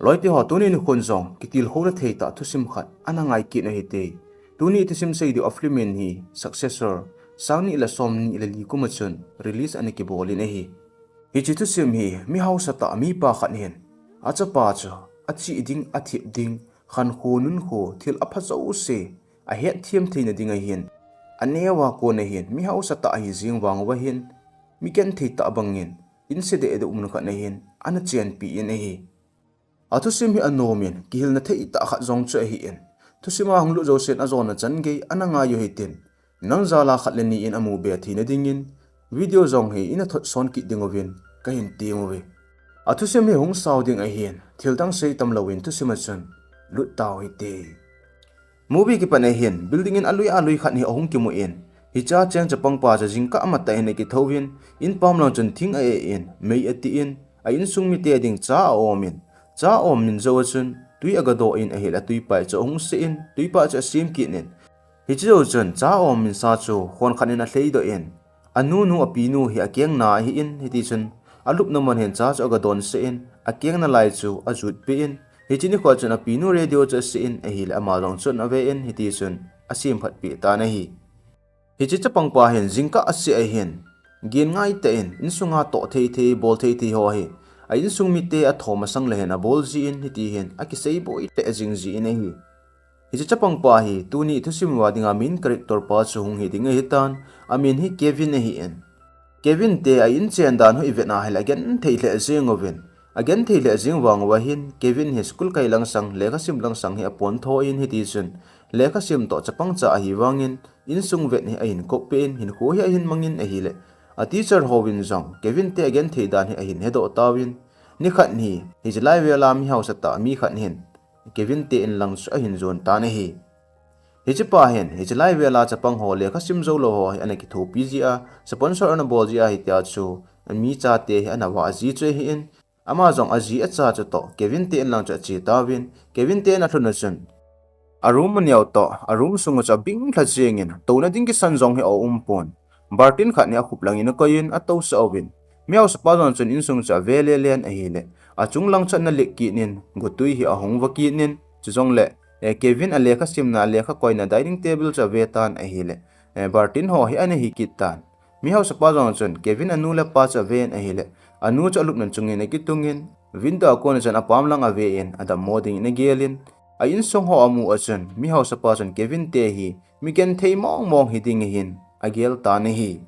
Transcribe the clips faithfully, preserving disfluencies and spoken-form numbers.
Loite ho, tuni nikhon jong kitilkhouna thei tah thusim khat ana ngai kit u hite. Tuni thusim sei diu a film in hi Successor, sang ni le som ni le li kum a chun release ana kibol in ahi. Hiche thusim hi mi hausa tah mipa khat hin achapa chu achi ding, athip ding, khankho nunkho thil apha jouse ahetthem theina ding ahin, aneo a kon ahin mi hausa tah ahi jeng vang uva hin, mi genthei tah bangin in se deh deh mun khat na hin ana chenpi in ahi. A thusim hi anom in, kihilna thei tah khat jong chu ahi in, thusim a hung lut jousen ajona chan gei ana ngai u hitin, nang jal a khat le ni in amu be theina dingin, video jong hi ina thot son kit ding uvin kahin tem uve. A thusim hi hung sao ding ahin, thil dang sei tam louvin thusim a chun lut tau hite. Movie kipat a hin building in alui alui khat hi ahung kimu in, hiche a cheng chapang pa chu jingkah amatah in akithou in, in pam lang chun thing a-eh in, mei ati in, a insung mite ding cha a-om in, cha a-om min jou a chun tui agadoh in ahile, atui pai chu ahung se in, tui pa chu asem kit in, hiche jou chun cha a-om min sa chu khon khat in alhei doh in, anu nu, api nu hi akeng na ahi in, hiti chun alupna mun hin cha chu agadon se in, akeng nalai chu ajut peh in, hiche nikho chun api nu radio chu ase in ahile, ama jong chun ave in, hiti chun asem phat peh tan ahi. Hiche chapang pa hin jingkah ase ahin, gin ngai tah in, insunga toh thei thei, bol thei thei ho hi a insung mite atho masang le hin abol ji in, hiti hin akisei boi lheh jing ji in ahi. Hiche chapang pa hi tuni thusim uva dinga main character pa chu hung hi ding ahitan, amin hi Kevin ahi in. Kevin te a inchen dan ho ivet na hile agenthei lheh jeng uvin. Agenthei lheh jeng vang uva hin, Kevin hi school kai lang sang, lekha sim lang sang hi apon tho in, hiti chun lekha sim toh chapang cha ahi vangin, insung vet hi ahin kop peh in, hinkho hi ahin mang in ahile, a teacher hon jong Kevin te agenthei dan hi ahin hedoh tauvin, nikhat hi, hiche lai vel a mi hausa tah mi khat hin Kevin te in lang chu ahin jon tan ahi. Hiche pa hin, hiche lai vel a chapang ho, lekha sim jou lou ho hi ana kithopi ji a, sponsor ana bol ji a, hitia chu mi chate hi ana vah ji chu ahi in, ama jong aji acha chu toh Kevin te in lang chu ache tauvin, Kevin te in alhun a chun a room aneo toh, a room sung chu abing lha jeng in, touna ding kisan jong hi aum pon. Bartin khat hi akhup lang in akoi in atousah uvin, mi hausa pa jong chun insung chu ave le len ahile, achung lang chu ana lik kit in, gotui hi ahung va kit in, chujongle, eh, Kevin a lekha simna, a lekha koina dining table chu ave tan ahile, eh, Bartin ho hi ana hi kit tan. Mi hausa pa jong chun Kevin anu le apa chu ave in ahile, anu chu alupna chung in akitung in, window a kon a chun apam lang ave in, adammo ding in agel in, a insung ho amu a chun, mi hausa pa chun Kevin te hi mi genthei mong mong hi ding ahin agel tan ahi.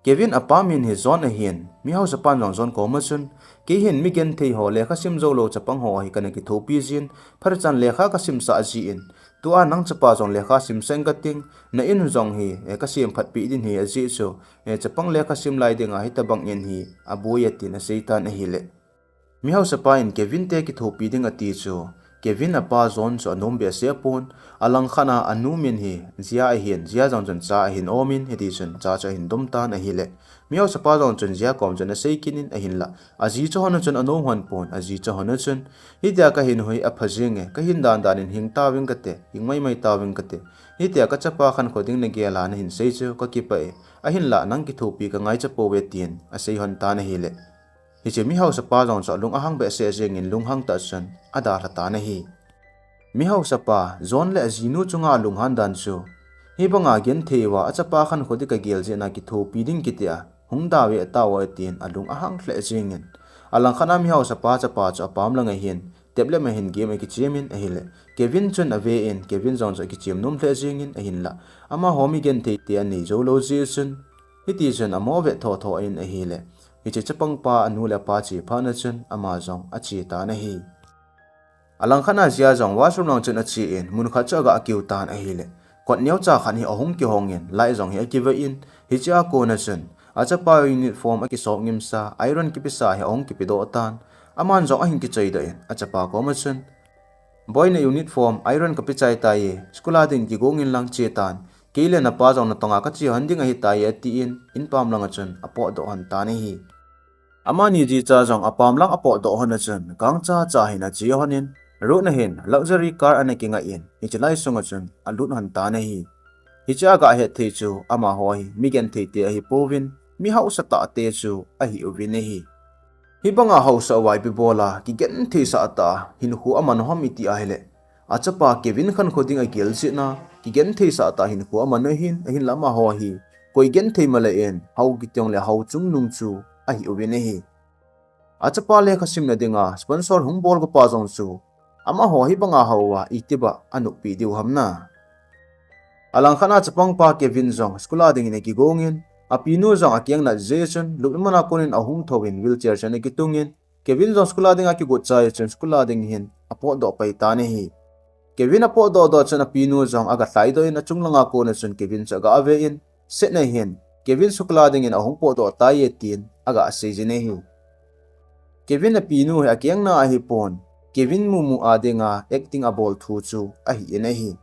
Kevin apa min hi John ahin, mi hausa pan jong John koma chun, kei hin mi genthei ho, lekha sim jou lou chapang ho hi kana kithopi jin, phat chan lekha kasim sah ji in, tua nang chapa jong lekha sim seng kating, na in jong hi, eh, kasem phat peh ding hi aji chu, eh, chapang lekha sim lai dinga hitabang in hi aboi e, tin asei tan ahile. Mi hausa pa in Kevin te kithopi ding ati chu, Kevin apa John chu anom behseh pon, alangkhat a anu min hi Jia ahin, Jia jong chun cha ahin om in, hiti chun cha chu ahin dom tan ahile. Mi hausa pa jong chun Jia kom chun asei kit in ahinlah, aji chu hon a chun anom hon pon, aji chu hon a chun, hitia kahin u hi apha jing e, kahin dan dan in hing tauving kate, hing mai mai tauving kate. Hitia kachapa khankho ding nagel a nahin sei chu kakipah e, ahinlah nang kithopi kangaicha pouve, tin asei hon tan ahile. Hiche mi hausa pa jong chu alung ahang behseh jeng in lunghang tah chun adalha tan ahi. Mi hausa pa, John le ajinu chunga alunghan dan chu, hibanga genthei uva achapa khankho ding kagel jeh a kithopi ding kiti a, hung da ve tauve, tin alung ahang lheh jeng in. Alangkhat a mi hausa pa chapa chu apam lang ahin, table a hin game akichem in ahile, Kevin chun ave in, Kevin jong chu akichem nom lheh jeng in ahinlah, amaho mi genthei te anei jou lou jeh chun, hiti chun amo ve tho tho in ahile. Hiche chapang pa anu le apa che phat na chun ama jong ache tan ahi. Alangkhat a Jia jong washroom lang chun ache in, mun khat chu aga kiu tan ahile, kot neocha khat hi ahung kihong in, light jong hi akive in, hiche a kon a chun achapa uniform akisop ngimsa, iron kipisa hi ahung kipedoh tan. Aman jong ahin kichoi doh in, achapa koma chun, Boi, na uniform iron kape chai tai, school a ding kigong in lang che tan, kei le napa jong natong a kache hon ding ahitai, atin, in pam lang a chun apotdoh hon tan ahi. Amani jicha jong apam lang apotdoh hon a chun, gangcha cha hin ache hon in, road na hin luxury car ana kingai in, hiche lai sung a chun alut hon tan ahi. Hiche a gahet thei chu amaho hi mi genthei te ahipouvin, mi hausa tah te chu ahiuvin ahi. Hibanga haosa uva ipi bola kigentheisah tah a hinkho aman u ham iti ahile, achapa Kevin khankho ding agel jeh in, kigentheisah tah a hinkho aman u ahin, ahinla amaho hi koi genthei male in, hao kiti jongle hao chungnung chu ahi uvin ahi. Achapa lekha simna dinga sponsor hung bolpa jong chu amaho hibanga hao a itih banga anoppi diu ham na. Alangkhat a chapangpa Kevin jong school a dingin akigong in, apinu jong akeng nat jeh chun lupna mun a konin ahung thou in wheelchair chun akitung in, Kevin jong school a dinga kigot chai chun school a ding hin apotdoh pai tan ahi. Kevin apotdoh doh chun apinu jong aga lhaidoh in achung langa kona chun Kevin chu aga ve in, setna hin, Kevin school a dingin ahung potdoh tai e tin aga sei jin ahi. Kevin apinu hi akeng na ahipon, Kevin mumu a dinga acting abol thu chu ahi in ahi.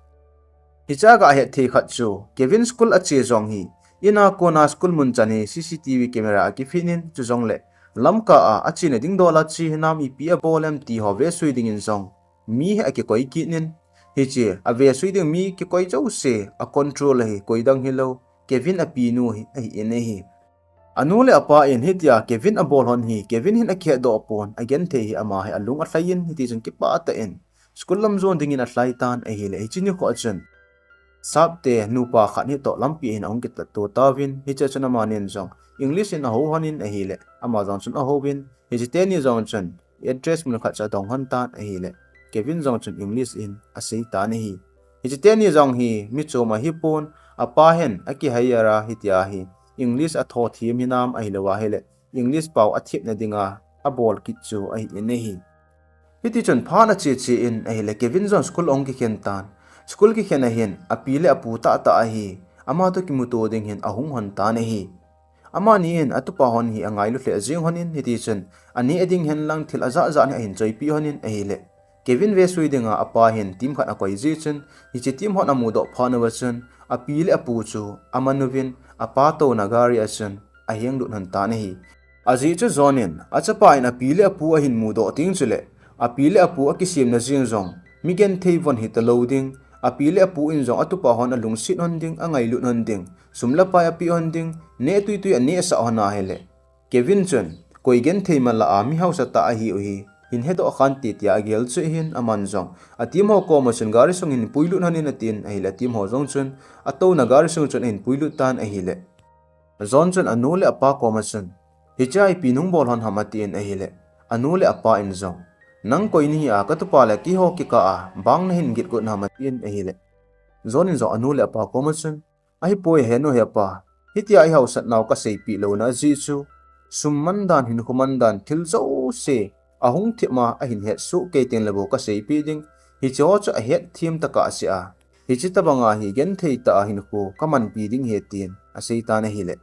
Hiche a gahet thei khat chu, Kevin school ache jong hi, in a kona school mun chan hi C C T V camera akifit in, chujongle Lamka a achena ding dol a che hinam, ipi abol em ti ho vesui dingin jong mi hi akikoi kit in, hiche avesui ding mi kikoi jouse a control hi koidang hilou, Kevin apinu hi ahi in ahi. Anu le apa in hitia Kevin abol hon hi Kevin hin akihetdoh pon, agenthei hi ama hi alung alhai in, hiti chun kipah tah in school lam jon dingin alhai tan ahile, hiche nikho a chun Sapte nupa khat hitoh lampi hin ahung kitatto tauvin, hiche a chun amanin jong English in ahou hon in ahile, ama jong chun ahou in, hiche teni jong chun address mun khat chu adong hon tan ahile, Kevin jong chun English in asei tan ahi. Hiche teni jong hi mi chom ahipon, apa hin akihire a hitia hi English atho them hinam ahilou ahile, English pao athepna dinga abol kit chu ahi in ahi. Hiti chun phat ache che in ahile, Kevin jong school ahung kikhen tan. School kikhen a hin api le apu tahtah ahi, ama toh kimuto ding hin ahung hon tan ahi. Amani in atupa hon hi angailu lheh jeng hon in, hiti chun aneh ding hen lang thil ajat jat hi ahin choipi hon in ahile, Kevin vesui dinga apa hin team khat akoi jeh chun, hiche team hon amudoh phat uva chun api le apu chu aman uvin, apa touna gari a chun ahenglut hon tan ahi. Ajeh chu John in achapa in api le apu ahin mudoh teng chule, api le apu akisemna jeng jong mi genthei von hitalou ding, api le apu in jong atupa hon alungset hon ding, angailut hon ding, sum le pai apeh hon ding, neh tuitui anehsah hon ahile, Kevin chun koi genthei mala a mi haosa tah ahiu hi hin hedoh khante tia agel chu ahin, aman jong a team ho koma chun gari sung hin puilut hon in atin ahile, a team ho jong chun atouna gari sung chun ahin puilut tan ahile, John chun anu le apa koma chun, hiche a ipi nahung bol hon ham atin ahile, anu le apa in jong, nang koi nahi a katupa le keiho kikah a bang nahin gitgot ham atin ahile, John in jong anu le apa koma chun, ahipoi henu hepa, hitia ihaosat nau kaseipeh louna ajeh chu, sum man dan, hinkho man dan, thil jouse ahung thep a ahin het soh kei tengle bou kaseipeh ding, hiche ho chu ahetthem tokah seh a, hiche tobanga hi genthei tah a hinkho kamanpi ding ahi tin asei tan ahile,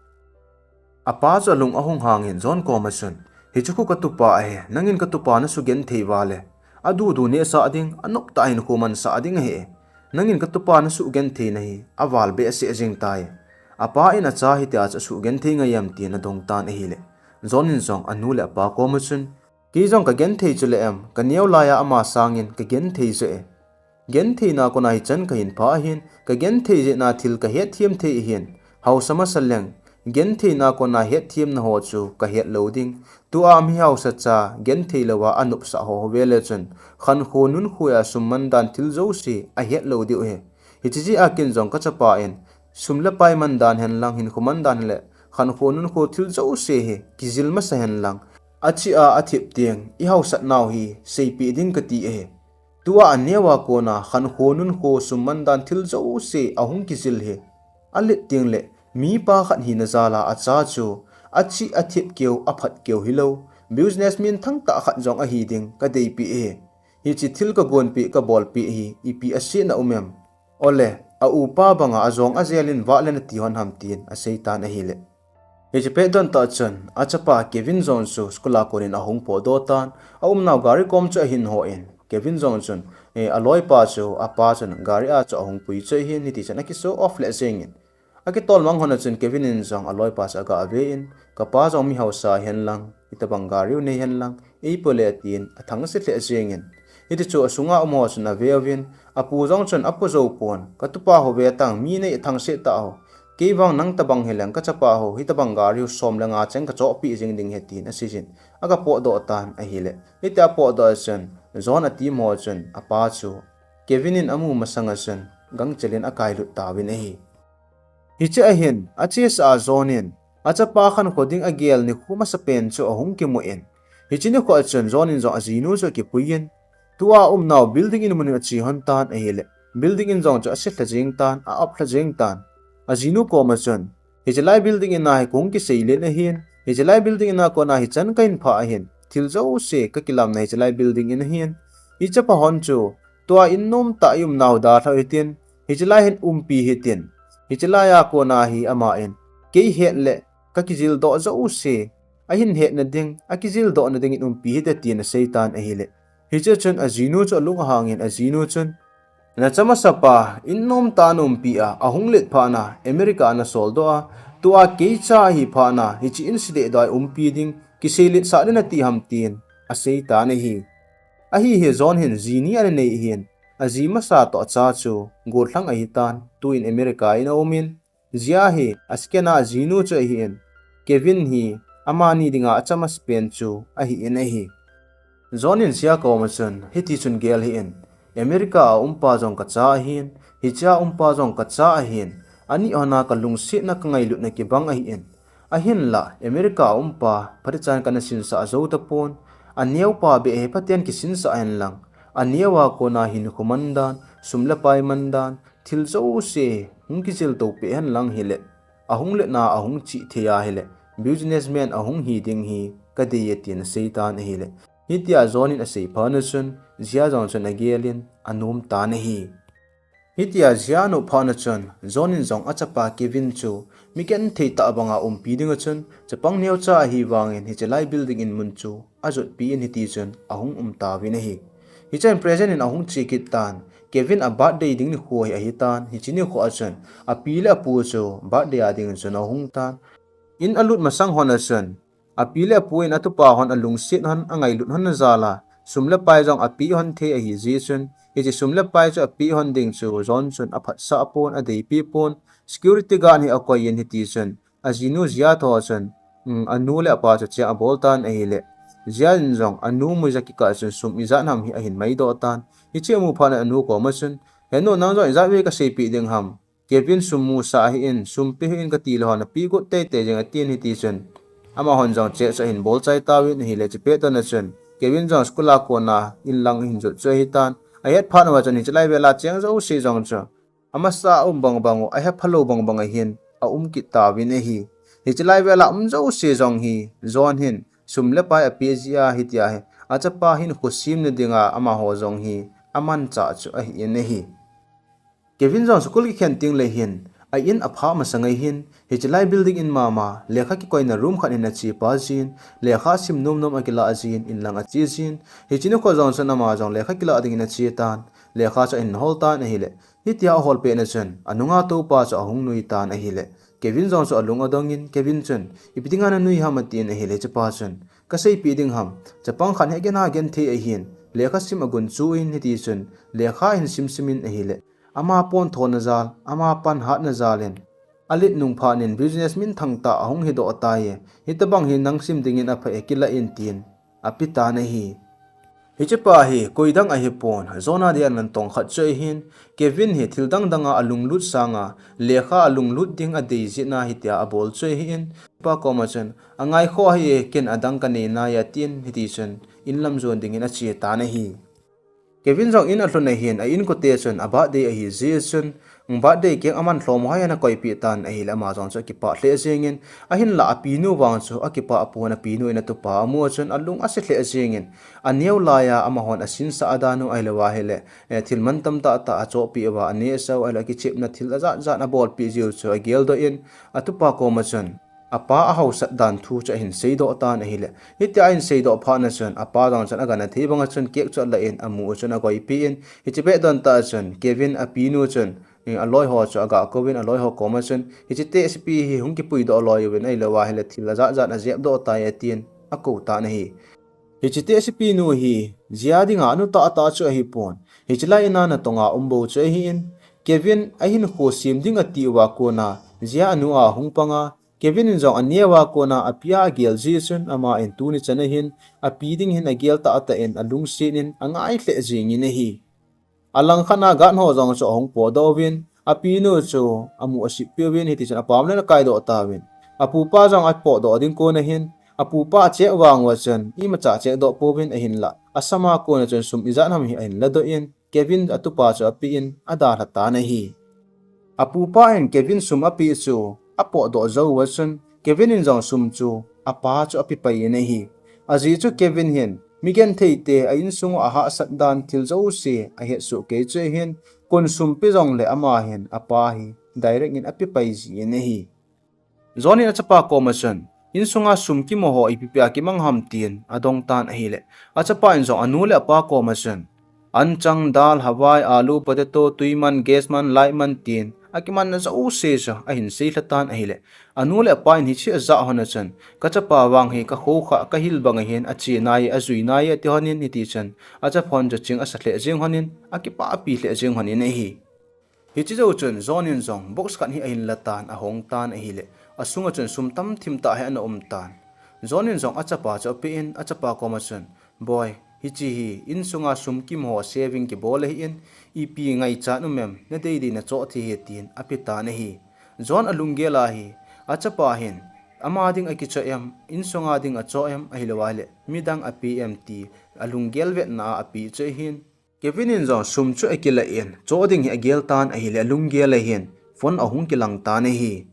apa chu alung ahung hangin John koma chun, hiche khu katupa ahi, nangin katupa nasugenthei uva le, adudu nehsah ding, anop tah a hinkho mansah ding ahi. Nangin katupa nasugentheina hi aval behseh jeng tai. Apa in acha hitia chu asugenthei ngai em tin adong tan ahile, John in jong anu le apa koma chun, kei jong kagenthei chule em, kaneo laiya ama sangin kagenthei joh e. Gentheina kona hichan kahin phah ahin, kagenthei jeh a thil kahetthem thei ahin, haosa masa leng, gentheina kona hetthemna ho chu kahet lou ding. Tua mi haosa cha genthei louva anopsah ho, ho vele chun, khankho nunkho a sum man dan thil jouse ahet lou diu ahi. Hiche jeh a ken jong kachapa in, sum le pai man dan hen lang, hinkho man dan hen le, khankho nunkho thil jouse hi kijil masa hen lang, achih a athep teng ihaosat nau hi seipeh ding kati ahi. Tua aneo a kona khankho nunkho sum man dan thil jouse ahung kijil hi alet tengle, mipa khat hina jal a acha chu achih athep keu, aphat keu hilou, businessman thangtah khat jong ahi ding kadeipeh ahi. Hiche thil kagonpeh, kabolpeh hi ipi asetna um em? Ole, a upa banga ajong ajel in vah le nati hon ham tin asei tan ahile, hiche pet don tah chun achapa Kevin jong chu school a konin ahung potdoh tan, aumnau gari kom chu ahin hon, Kevin jong chun, eh, aloipa chu apa chun gari a chu ahung pui chu ahin, hiti chun aki show off lheh jengin, akitol mang hon a chun Kevin in jong aloipa chu aga ve in, kapa jong mi haosa hen lang, hitobang gari u nei hen lang, eipole atin athangse lheh jengin, hiti chu asunga um ho chun ave uvin, apu jong chun apo jou pon, katupa ho ve tang, mi nei athangse tah ho, Kei vang nang tabang hileng kachapa ho, hitabang gari ho som le nga cheng kachohpeh jing ding ahi tin aseijin. Aga potdoh tan ahile. Hitia apotdoh a chun, John a team ho chun, apa chu Kevin in amu masang a chun, gangchel in akailut tauvin ahi. Hiche ahin, achesa a John in, achapa khankho ding agel nikho masapen chu ahung kimu in. Hiche nikho a chun John in jong ajinu chu akipuiyin, tua aumnau building in mun in ache lhon tan ahile. Building in jong chu ase lha jeng tan, a-ap lha jeng tan. Ajinu koma chun, hichelai building in a hi kahung kiseilen ahin, hichelai building in a kona hichan kahin phah ahin, thil jouse kakilamna hichelai building in ahin. Ichapa hon chu, tua in nomtah a i umnau dalhau hitin, hichelai hin umpi hitin. Hichelai a kona hi aman, kei het le kakijildoh jouse, ahin hetna ding, akijildohna dingin umpi hite tin aseitan ahile. Hiche chun ajinu chu alung ahangin ajinu chun, nachamasapa in nomtah a naumpi a, ahung let phat a, America a nasoldoh a, tua keicha ahi phat a, hiche in sedehdoh a umpi ding, kiseiletsah ding nati ham tin aseitan ahi. Ahi hi John hin ji ni ana nei ahin, aji masa toh cha chu gollhang ahitan, tuin America in aumin, jia hi a second a ajinu chu ahin, Kevin hi amani dinga achamasapen chu ahin ahi. John in jia koma chun, hitichun gel hih in, America a umpa jong kacha ahin, hichea umpa jong kacha ahin, ani hon a kalungsetna kangailutna kibang ahin, ahinla America a umpa phatechan kana sinsah jou tapon, aneopa beh hi phaten kisinsah henlang, aneo a kona hinkho mandan, sum le pai mandan, thil jouse hung kijilto peh henlang hile, ahung letna ahung chihthei ahile, businessman ahung hi ding hi kadei e tin aseitan ahile. Hitia John in asei phat a chun, jia jong chun agelin anom tan ahi. Hitia jia anop phat a chun, John in jong achapa Kevin chu mi genthei tah banga umpi dinga chun, chapang neocha ahi vangin hichelai building in mun chu ajotpi in hitichun ahung um tauvin ahi. Hichun present in ahung che kit tan, Kevin a birthday ding nikho hi ahitan, hiche nikho a chun, api le apu chu birthday a ding chun ahung tan. In alut masang hon a chun, api le apu in atupa hon alungset hon, angailut hon na jal a, sum le pai jong apeh hon thei ahi jeh chun, hiche sum le pai chu apeh hon ding chu John chun aphatsah pon, adeipi pon, security guard hi akoiyin hitichun, ajinu jia tho chun, um, anu le apa chu check abol tan ahile. Jia in jong anu muija kikah chun sum ijat ham hi ahin maidoh tan. Hiche amu phat a anu koma chun, he nu, nang jong ijat vei kaseipeh ding ham? Kevin sum musah hih in, sum pe hih in kati le hon, apeh got teitei jeng atin hitichun, amahon jong check chu ahin bolchai tauvin ahile, chupet tona chun Kevin jong school a kona in lang ahin jot chu ahitan. Ahet phat uva chun hichelai vel a cheng jouse jong chu amasa a um bangbang u, ahephalou bangbang ahin aum kit tauvin ahi. Hichelai vel a um jouse jong hi John hin sum le pai apeh jeh a hitia hi achapa hinkho semna dinga amaho jong hi amanchah chu ahin ahi. Kevin jong school kikhen teng le hin, a in aphah masang a hin, hichelai building in mama, lekha kikoina room khat in ache pah jin, lekha asim nom nom akilah jin, in lang ache jin, hiche nikho jong chun ama jong lekha kilah dingin ache tan, lekha chu ahin hol tan ahile, hitia ahol pet na chun, anunga toupa chu ahung nui tan ahile, Kevin jong chu alung adongin, Kevin chun, ipi dinga nanui ham atin ahile, hichepa chun, kaseipeh ding ham, chapang khat hi agena genthei ahin, lekha sim agunchu in hitichun, lekha ahin simsim in ahile, ama pontho na jal, ama panhat na jal in, alet nung phat in business minthang tah ahung hidoh tai e, hitabang hi nang sim dingin apha e, kilah in tin, ape tan ahi. Hichepa hi koidang ahipon, John a dia lantong khat chu ahin, Kevin hi thil dang danga alunglut sanga, lekha alunglut ding adei jeh a hitia abol chu ahin, pa koma chun, angaikhoh hih e, ken adang kanei nai atin, hitichun, in lam jon dingin ache tan ahi. Kevin jong in alhun ahin, a inkote chun, a birthday ahi jeh chun, birthday cake aman lhom hoi ana koipeh tan ahile ama jong chu akipah lheh jengin, ahinla apinu vang chu akipah pon, apinu in atupa amu chun alung ase lheh jengin, aneo laiya amahon asinsah dan u ahilou ahile, eh, thil mantam tah tah achohpeh uva, anehsah u ahilou, akichepna thil ajat jat abolpeh jiu chu ageldoh in, atupa koma chun, apa ahaosat dan thu chu ahin seidoh tan ahile. Hitia ahin seidoh phat na chun, apa jong chun agana thei banga chun cake chu alah in, amu u chun akoipeh in, hiche pet don tah chun, Kevin apinu chun, eh, aloi ho chu aga kouvin, aloi ho koma chun, hiche tehsepi hi hung kipuidoh loi uvin ahilou ahile thil ajat jat ajepdoh tai atin, akou tan ahi. Hiche tehsepi nu hi, jia dinga anu tahtah chu ahipon, hichelai in a natonga um bou chu ahin, Kevin ahinkho sem ding ati uva kona, Jia anu a hung panga, Kevin in jong aneo a kona api a agel jeh chun ama in tuni chan ahin, api ding hin agel tahtah in alungset in angai lheh jingin ahi. Alangkhat a guard ho jong chu ahung potdoh uvin, apinu chu amu asip peh uvin hitichun apam le akaidoh tauvin. Apupa jong apotdoh ding kon ahin, apupa acheck vang uva chun, imacha acheck doh pouvin ahinlah, asama kona chun sum ijat ham hi ahin ladoh in, Kevin atupa chu apen, adalha tan ahi. Apupa in Kevin sum apeh chu apotdoh jou uva chun, Kevin in jong sum chu apa chu ape pai in ahi. Ajeh chu Kevin hin, mi genthei te a insung uva ahahsat dan thil jouse ahet soh kei chu ahin, kon sum pe jongle ama hin apa hi direct in ape pai jin ahi. John in achapa koma chun, insunga sum kimu ho ipi pia kimang ham tin adong tan ahile, achapa in jong anu le apa koma chun, anchang, dal, hawai, alu, potato, tui man, gas man, light man tin akimanna jouse chu ahin seilha tan ahile, anu le apa in hiche ajah lhon a chun, kachapa vang hi kakhoukhah kahil bang ahin, ache nai, ajui nai ati lhon in hitichun, achapan chu ching asa lheh jeng lhon in, akipah pi lheh jeng lhon in ahi. Hiche jou chun John in jong box khat hi ahin la tan, ahong tan ahile, asunga chun sum tamthim tah hi ana um tan. John in jong achapa chu apen, achapa koma chun, Boi, hiche hi insunga sum kimu ho saving kibol ahin, ipi ngaichat um em, nadei dei nachoh thei ahi, tin ape tan ahi. John alunggel ahi, achapa hin, ama ding akichoh em, insunga ding achoh em, ahilou ahile, midang ape em ti, alunggel vetna a ape chu ahin. Kevin in jong sum chu akilah in, choh ding hi agel tan ahile, alunggel ahin, phone ahung kilang tan ahi.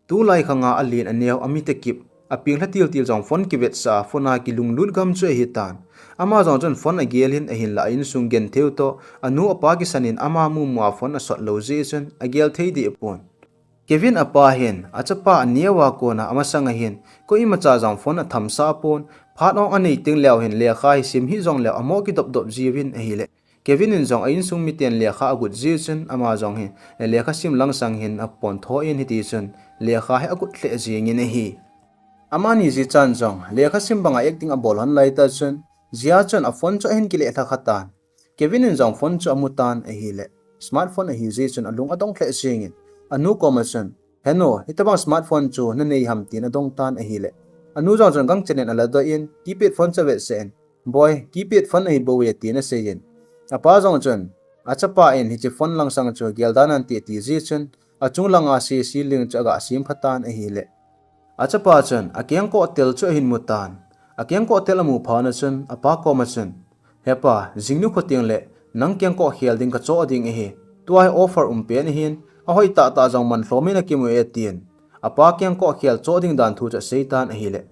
Tulai khanga alen aneo, amit akip, apeng lha til til jong phone kivetsah a, phone a kilunglut gam chu ahi tan. Ama jong chun phone agel in ahinlah, a insung genthei u toh, anu apa kisan in ama mumu a phone asot lou jeh chun, agel thei deh pon. Kevin apa hin, achapa aneo a kona amasang ahin, koimacha jong phone athamsah pon, phat ong anei teng leu hin lekha hi sim hih jongleu amo kidop dop jiuvin ahile, Kevin in jong a insung miten lekha agut jeh chun ama jong hi, lekha sim langsang hin apontho in hitichun, lekha hi agut lheh jingin ahi. Amani jichan jong, lekha sim banga acting abol lhon laitah chun, jia chun a phone chu ahin kile lhakha tan. Kevin in jong phone chu amu tan ahile, smartphone ahi jeh chun alung adong lheh jingin, anu koma chun, Henu, hitobang smartphone chu nanei ham tin adong tan ahile, anu jong chun gangchan in aladoh in, keypad phone chu avetsah in, Boi, keypad phone ahi bouve, tin aseiyin. Apa jong chun, achapa in hiche phone langsang chu geldan nante ati jeh chun, achung langa se ceiling chu aga sem phatan ahile, achapa chun akengkoh tel chu ahin mu tan. Akengkoh tel amu phat na chun, apa koma chun, Hepa, jing nikho teng le nang kengkoh khel ding kachoh ding ahi. Tua hi offer um pen ahin, ahoi tahtah jong man lhom in akimu e, tin apa kengkoh khel choh ding dan thu chu asei tan ahile,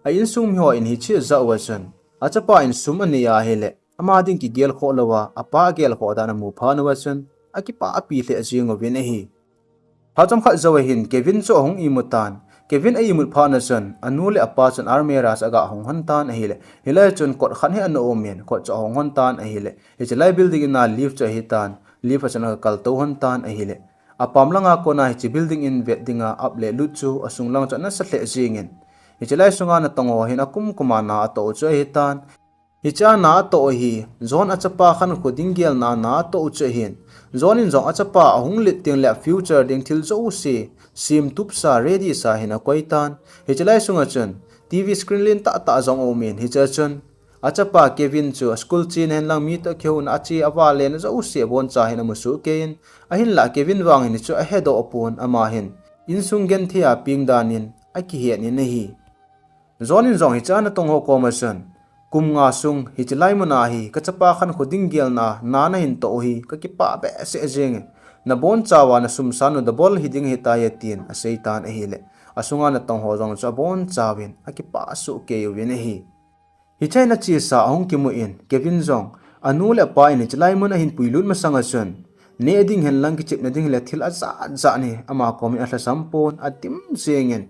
a insung miho in hiche ajah uva chun, achapa in sum anei ahile, ama ding kigel khoh louva, apa agel khoh dan amu phat uva chun, akipah pi lheh jing uvin ahi. Phat chomkhat jou ahin Kevin chu ahung imu tan. Kevin a imut phat na chun, anu le apa chun almirah chu aga hong lhon tan ahile, hilai chun kot khat hi ana um in, kot chu ahong lhon tan ahile, hiche lai building in a lift chu ahi tan, lift a chun aga kaltou lhon tan ahile, apam langa kona hiche building in vet dinga up le lut chu asung lang chu anasa lheh jingin, hiche lai sunga natong ho hin akum kuma na atoh u chu ahi tan. Hiche a na atoh u hi, John achapa khankho ding gelna a na atoh u chu ahin, John in jong achapa ahung let teng le a future ding thil jouse, sem tupsa, ready sa hin akoi tan. Hiche lai sunga chun, TV screen len tahtah jong aum in, hiche a chun, achapa Kevin chu school chena henlang mi toh kihouna, ache aval lena jouse aboncha hin amu soh kei in, ahinlah Kevin vang hin hichu ahedoh pon, ama hin insung genthei a peng dan in akihet in ahi. John in jong hiche a natong ho koma chun, kum nga sung, hiche lai mun a hi, kachapa khankho ding gelna a na nahin toh u hi, kakipah behseh jingin, nabonchauva nasum san u double hiding ahitai, tin asei tan ahile, asunga natong ho jong chu abonchauvin akipah soh kei uvin ahi. Hiche a hin achesa ahung kimu in, Kevin jong, anu le apa in hiche lai mun ahin puilut masang a chun, neh ding henlang kichepna ding le thil ajat jat hi ama kom in alhasam pon, adim jingin.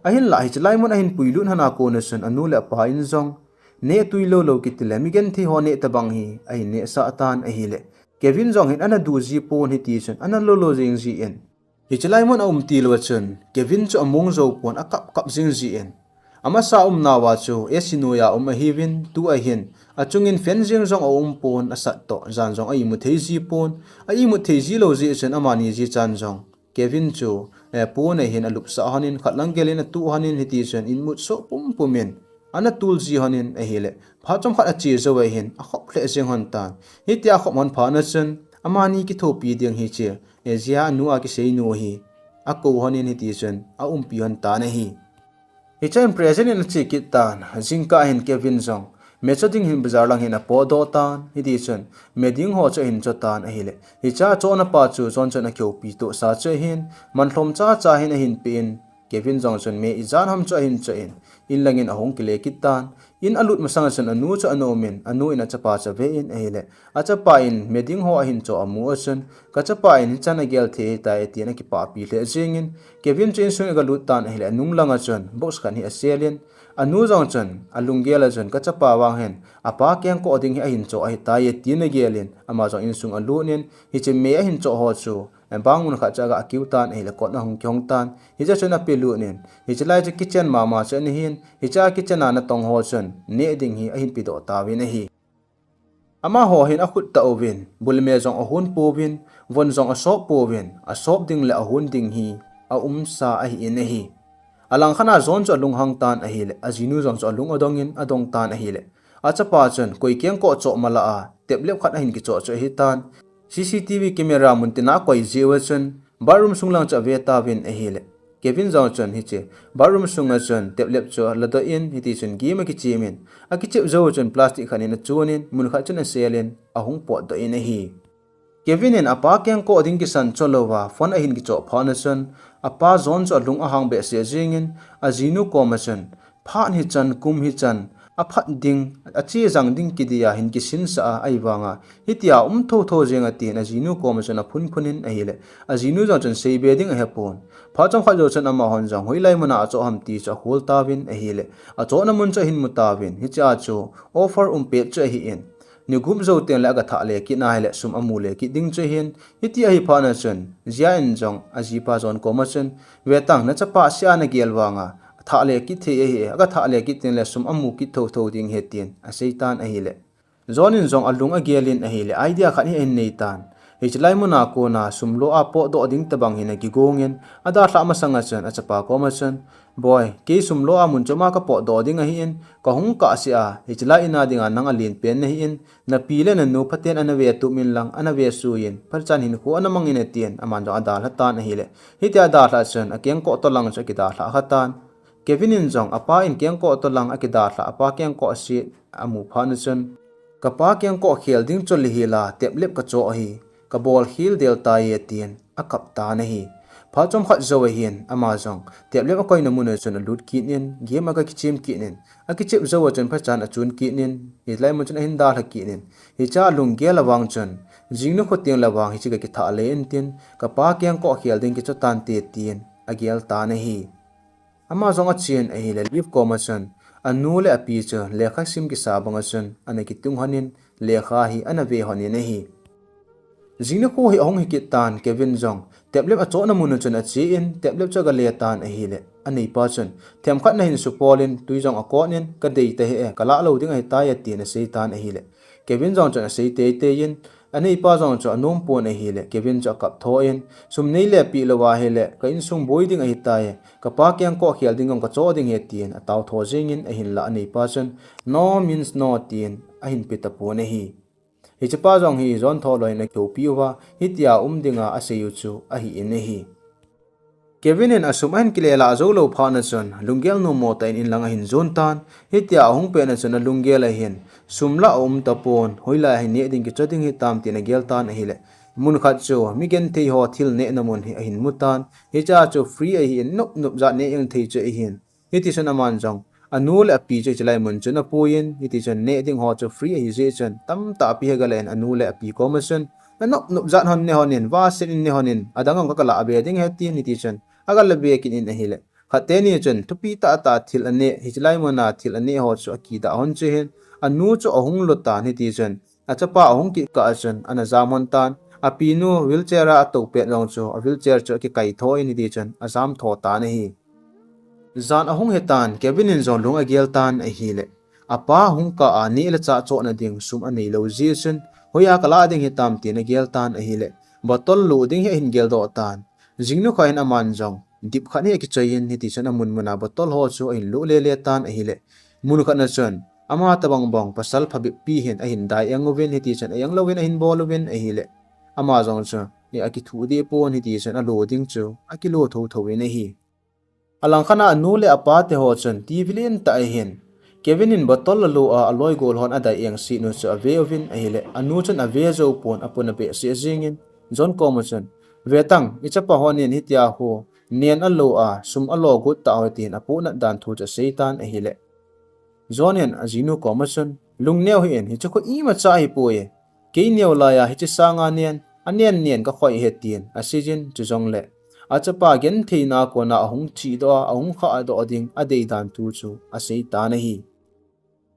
Ahinlah hiche lai mun ahin puilut lhon a kon a chun anu le apa in jong, neh tui lou lou kiti le mi genthei ho neh tobang hi ahin nehsah tan ahile, Kevin jong hin ana du ji pon hitichun ana lolo jing jin. Hiche lai mun aum til uva chun, Kevin chu among jou pon akap kap jing jin. Amasa umnauva chu AC noiya um ahiuvin, tua hin, achungin fan jeng jong aum pon, asat toh, jan jong a imu thei ji pon, a imu thei ji lou jeh chun amani jichan jong, Kevin chu eh, pon ahin alupsah lhonin, khat lang gelin atuh lhonin, hitichun inmut soh pumpum in ana tul ji lhonin ahile, phat chomkhat ache jou ahin akhop lheh jeng lhon tan. Hitia akhop lhon phat na chun, amani kithopi ding hiche, eh, Jia anu a kisei nu hi akou lhonin, hitichun aumpi lhon tan ahi. Hichun present in ache kit tan, jingkah hin Kevin jong me cho ding hin bazar lang hin apotdoh tan, hitichun me ding ho chu ahin cho tan ahile, hiche achohna pa chu John chun akihoupi tohsa chu ahin, manlhom chacha hin ahin pe in, Kevin jong chun me ijat ham chu ahin cho in, in lang in ahung kile kit tan. In alut masang a chun anu chu ana um in, anu in achapa chu ave in ahile, achapa in me ding ho ahin cho amu a chun, kachapa in hichan agel thei ahitai tin akipahpi lheh jeng in, Kevin chu insung in aga lut tan ahile, anung lang a chun box khat hi asel in, anu jong chun alunggel a chun kachapa vang hin apa kengkoh ding hi ahin cho ahitai tin agel in, ama jong insung alut in, hiche me ahin cho ho chu, eh, bang mun khat chu aga kiu tan ahile, kot ahung kihong tan. Hiche chun apelut in, hiche lai chu kitchen mama chu ana hin, hiche kitchen a natong ho chun neh ding hi ahin pedoh tauvin ahi. Amaho hin akhut tah uvin, bul le me jong ahon pouvin, von jong asop pouvin, asop ding le ahon ding hi aumsa ahi in ahi. Alangkhat a John chu alunghang tan ahile, ajinu jong chu alung adong in adong tan ahile, achapa chun koi kengkoh choh mala a tablet khat ahin kichoh chu ahitan. C C T V camera mun tina akoi jeh uva chun bathroom sung lang chu ave tauvin ahile, Kevin jong chun hiche bathroom sung a chun tablet chu aladoh in, hitichun game akichem in, akichep jou chun plastic khat in achun in, mun khat chun asel in ahung potdoh in ahi. Kevin in apa kengkoh ding kisan cho louva phone ahin kichoh phat na chun, apa John chu alung ahang behseh jeng in, ajinu koma chun, phat hichan, kum hichan, aphat ding, ache jang ding kiti a hin kisinsah a, ahivanga hitia um thotho jeng a tin ajinu koma chun aphunphun in ahile, ajinu jong chun seibe ding ahepon. Phat chomkhat jou chun amahon jong hoilai mun a achoh ham ti chu akhol tauvin ahile, achohna mun chu ahin mu tauvin, hiche a chu offer um pet chu ahi in, ni gup jou teng le aga thah le kit na ahile sum amu le kit ding chu ahin, hiti ahi phat na chun Jia in jong ajipa John koma chun, ve tang, nachapa se a nagel vanga thah le kit thei ahi, aga thah le kit teng le sum amu kit thotho ding ahi tin asei tan ahile, John in jong alung agel in ahile, idea khat hi ahin nei tan. Hiche lai mun a kona sum lo a potdoh ding tabang hin akigong in, adalhah masang a chun achapa koma chun, boi, kei sum lo a mun chom a kapotdoh ding ahi in, kahung kah seh a, hiche lai in a dinga nang alen pen nahi in, napi le nanu phaten ana ve tup in lang, ana ve sui in, phachan hinkho ana mang in atin, aman jong adalha tan ahile, hitia adalhah chun akengkoh tolang chu akidalhah kha tan. Kevin in jong apa in kengkoh tolang akidalhah, apa kengkoh aset amu phat na chun, kapa kengkoh khel ding chu lihila, tablet kachoh ahi, kabol khel del tai e tin akap tan ahi. Phat chomkhat jou ahin, ama jong tablet akoina mun a chun alut kit in, game aga kichem kit in, akichep jou a chun phachan achun kit in, hilai mun chun ahin dalha kit in, hiche alunggel a vang chun, jing nikho teng le vang hiche kakithah le intin, kapa kengkoh khel ding kicho tante tin agel tan ahi. Ama jong achen ahile, Liv koma chun, anu le api chu lekha sim kisa banga chun ana kitung lhonin, lekha hi ana ve lhonin ahi. Jing nikho hi ahung hi kit tan, Kevin jong tablet achohna mun a chun ache in, tablet chu aga le tan ahile, aneipa chun, themkhat nahin supol in, tui jong akot in, kadei tahih e, kalah lou ding ahitai atin asei tan ahile, Kevin jong chun asei teitei in, aneipa jong chu anom pon ahile, Kevin chu akap tho in, sum nei le peh lou ahile, ka insung boi ding ahitai, kapa kengkoh khel ding jong kachoh ding ahi tin atao tho jeng in, ahinlah aneipa chun, no means no tin ahin pe tapon ahi. Hichepa jong hi John tho lou in akihoupi uva, hitia um dinga asei u chu ahi in ahi. Kevin in asum ahin kile lah jou lou phat na chun, lunggel nom mo tah in in lang ahin jon tan, hitia ahung pet na chun alunggel a hin, sum lah aum tapon, hoilai a hin neh ding kicho ding hitam tin agel tan ahile, mun khat chu mi genthei ho thil nehna mun hi ahin mu tan, hiche a chu free ahi in, nop nop jat neh jeng thei chu ahin. Hitichun aman jong, anu le api chu hiche lai mun chun apui in, hitichun neh ding ho chu free ahi jeh chun, tamtah api hi aga lah in anu le api koma chun, anop nop jat hon ne hon in, vasen in ne hon in, adang jong kaga lah be ding ahi tin, hitichun aga lah be kit in ahile, khat teni chun thupi tah tah thil aneh, hiche lai mun a thil aneh ho chu akidah hon chu hin, anu chu ahung lut tan, hitichun achapa ahung kit kah a chun ana jam hon tan, apinu wheelchair a atou pet jong chu a wheelchair chu akikai tho in, hitichun ajam tho tan ahi. Jan ahung hi tan, Kevin in jong lung agel tan ahile, apa hung kah a neh le chah chohna ding sum anei lou jeh chun, hoiya kalah ding hitam tin agel tan ahile, bottle luh ding hi ahin geldoh tan. Jingnu khat hin aman jong dip khat hi akichoi in, hiti chun amun muna bottle ho chu ahin lo lele tan ahile, mun khat na chun ama tabang bang pasal phabep pi hin ahin dai eng uvin, hiti chun a-eng louvin ahin bol uvin ahile, ama jong chu e akithu deh pon, hiti chun alo ding chu akilo thotho in ahi. Alangkhat a anu le apa te ho chun T V len tah ahin, Kevin in bottle alo a aloi gol hon adai eng sih nu chu ave uvin ahile, anu chun ave jou pon, apon abeh seh jingin, John koma chun, "Ve tang, ichapa hon in hitia ho nen alo a, sum alo got tah ho," tin apohnat dan thu chu asei tan ahile, John in ajinu koma chun, "Lungneo hih in, hichu khu imacha ahipoi. Kei neo laiya hiche sanga nen, anen nen kakhoi ahi," tin asei jin, chujongle achapa gentheina a kona ahung chihdoh a, ahung khahdoh ding adei dan thu chu asei tan ahi.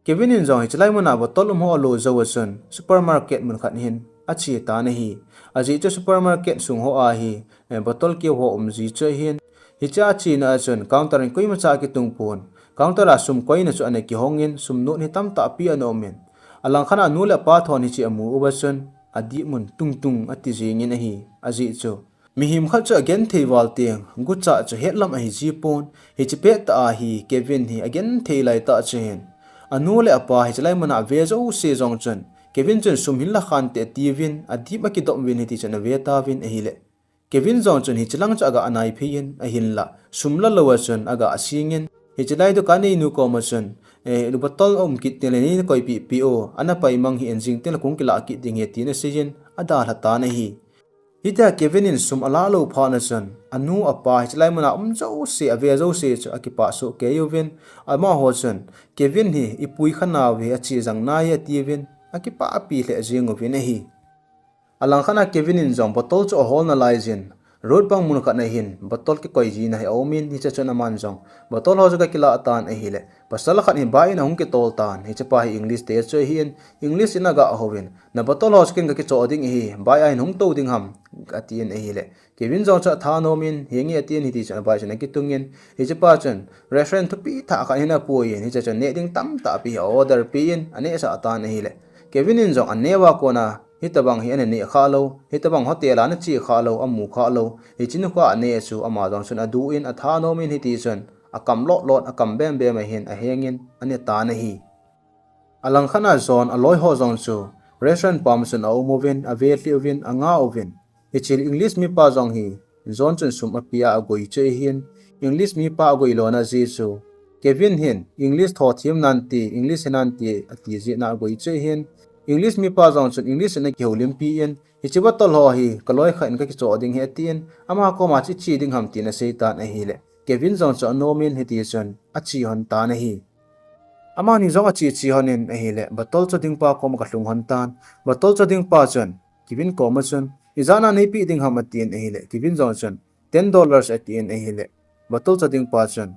Kevin in jong hiche lai muna bottle um ho alo jou a chun supermarket mun khat hin ache tan ahi. Ajeh chu supermarket sung ho a hi, eh, bottle keu ho um ji chu ahin. Hiche achena a chun counter in koimacha akitung pon. Counter a sum koina chu ana kihong in, sum note hi tamtah pi ana um in, alangkhat a anu le apa thon hiche amu uva chun adih mun tung tung ati jingin ahi. Ajeh chu mihem khat chu agenthei val teng gucha chu hetlam ahi ji pon. Hiche pettah a hi Kevin hi agenthei laitah chu hin, anu le apa hiche lai muna ave jouse jong chun, Kevin chun sum hin la khante atiuvin, adip akidop uvin, hiti chun ave tauvin ahile, Kevin jong chun hiche lang chu aga anaiphei in, ahinla sum la lou a chun aga asing in, hiche lai dukan neinu koma chun, "Eh, bottle um kit teng le nei koipeh peh o, ana paimang hih in, jing teng le kong kilah kit ding ahi," tin asei in adalha tan ahi. Hitia Kevin in sum ala lou phat na chun, anu apa hiche lai muna um jouse, ave jouse chu akipah soh kei uvin, amaho chun, "Kevin hi ipui kha nau hi ache jang nai," atiuvin akipah pi lheh jing uvin ahi. Alangkhat a Kevin in jong bottle chu ahol nalai jin, road pang mun khat na hin bottle kikoi jina hi aum in, hiche chun aman jong bottle ho chu aga kilah tan ahile, pasal khat hi bike in ahung kitol tan, hichepa hi English te chu ahin, English in aga houvin, "Na bottle ho chu ken kakichoh ding ahi, bike a hin hung tou ding ham?" atin ahile, Kevin jong chu athanom in, "Henge," atin, hiti chun abike chun akitung in, hichepa chun restaurant thupi tah khat hin apui in, hiche chun neh ding tamtah pi hi a-order peh in anehsah tan ahile, Kevin in jong aneo a kona hitabang hi ana neh kha lou, hitabang hotel a ana che kha lou, amu kha lou, hiche nu kha ane chu ama jong chun aduh in, athanom in, hiti chun akam lot lot, akam bem bem ahin aheng in ane tan ahi. Alangkhat a John aloi ho jong chu restaurant pam chun aum uvin, ave lheh uvin, anga uvin. Hiche English mipa jong hi John chun sum apia agoi chu ahin, English mipa agoi lona jeh chu Kevin hin English thothem nante, English hi nante ati jeh a agoi chu ahin, English mipa jong chun English in akihoulimpi in, "Hiche bottle ho hi kaloi khat in kakichoh ding ahi," atin, ama koma chu, "Iche ding ham?" tin asei tan ahile, Kevin jong chu anom in, hiti chun ache lhon tan ahi. Amani jong ache che lhon in ahile, bottle choh ding pa koma aga lhung lhon tan. Bottle choh ding pa chun Kevin koma chun, "Ijat a neipeh ding ham?" atin ahile, Kevin jong chun, "Ten dollars," atin ahile, bottle choh ding pa chun,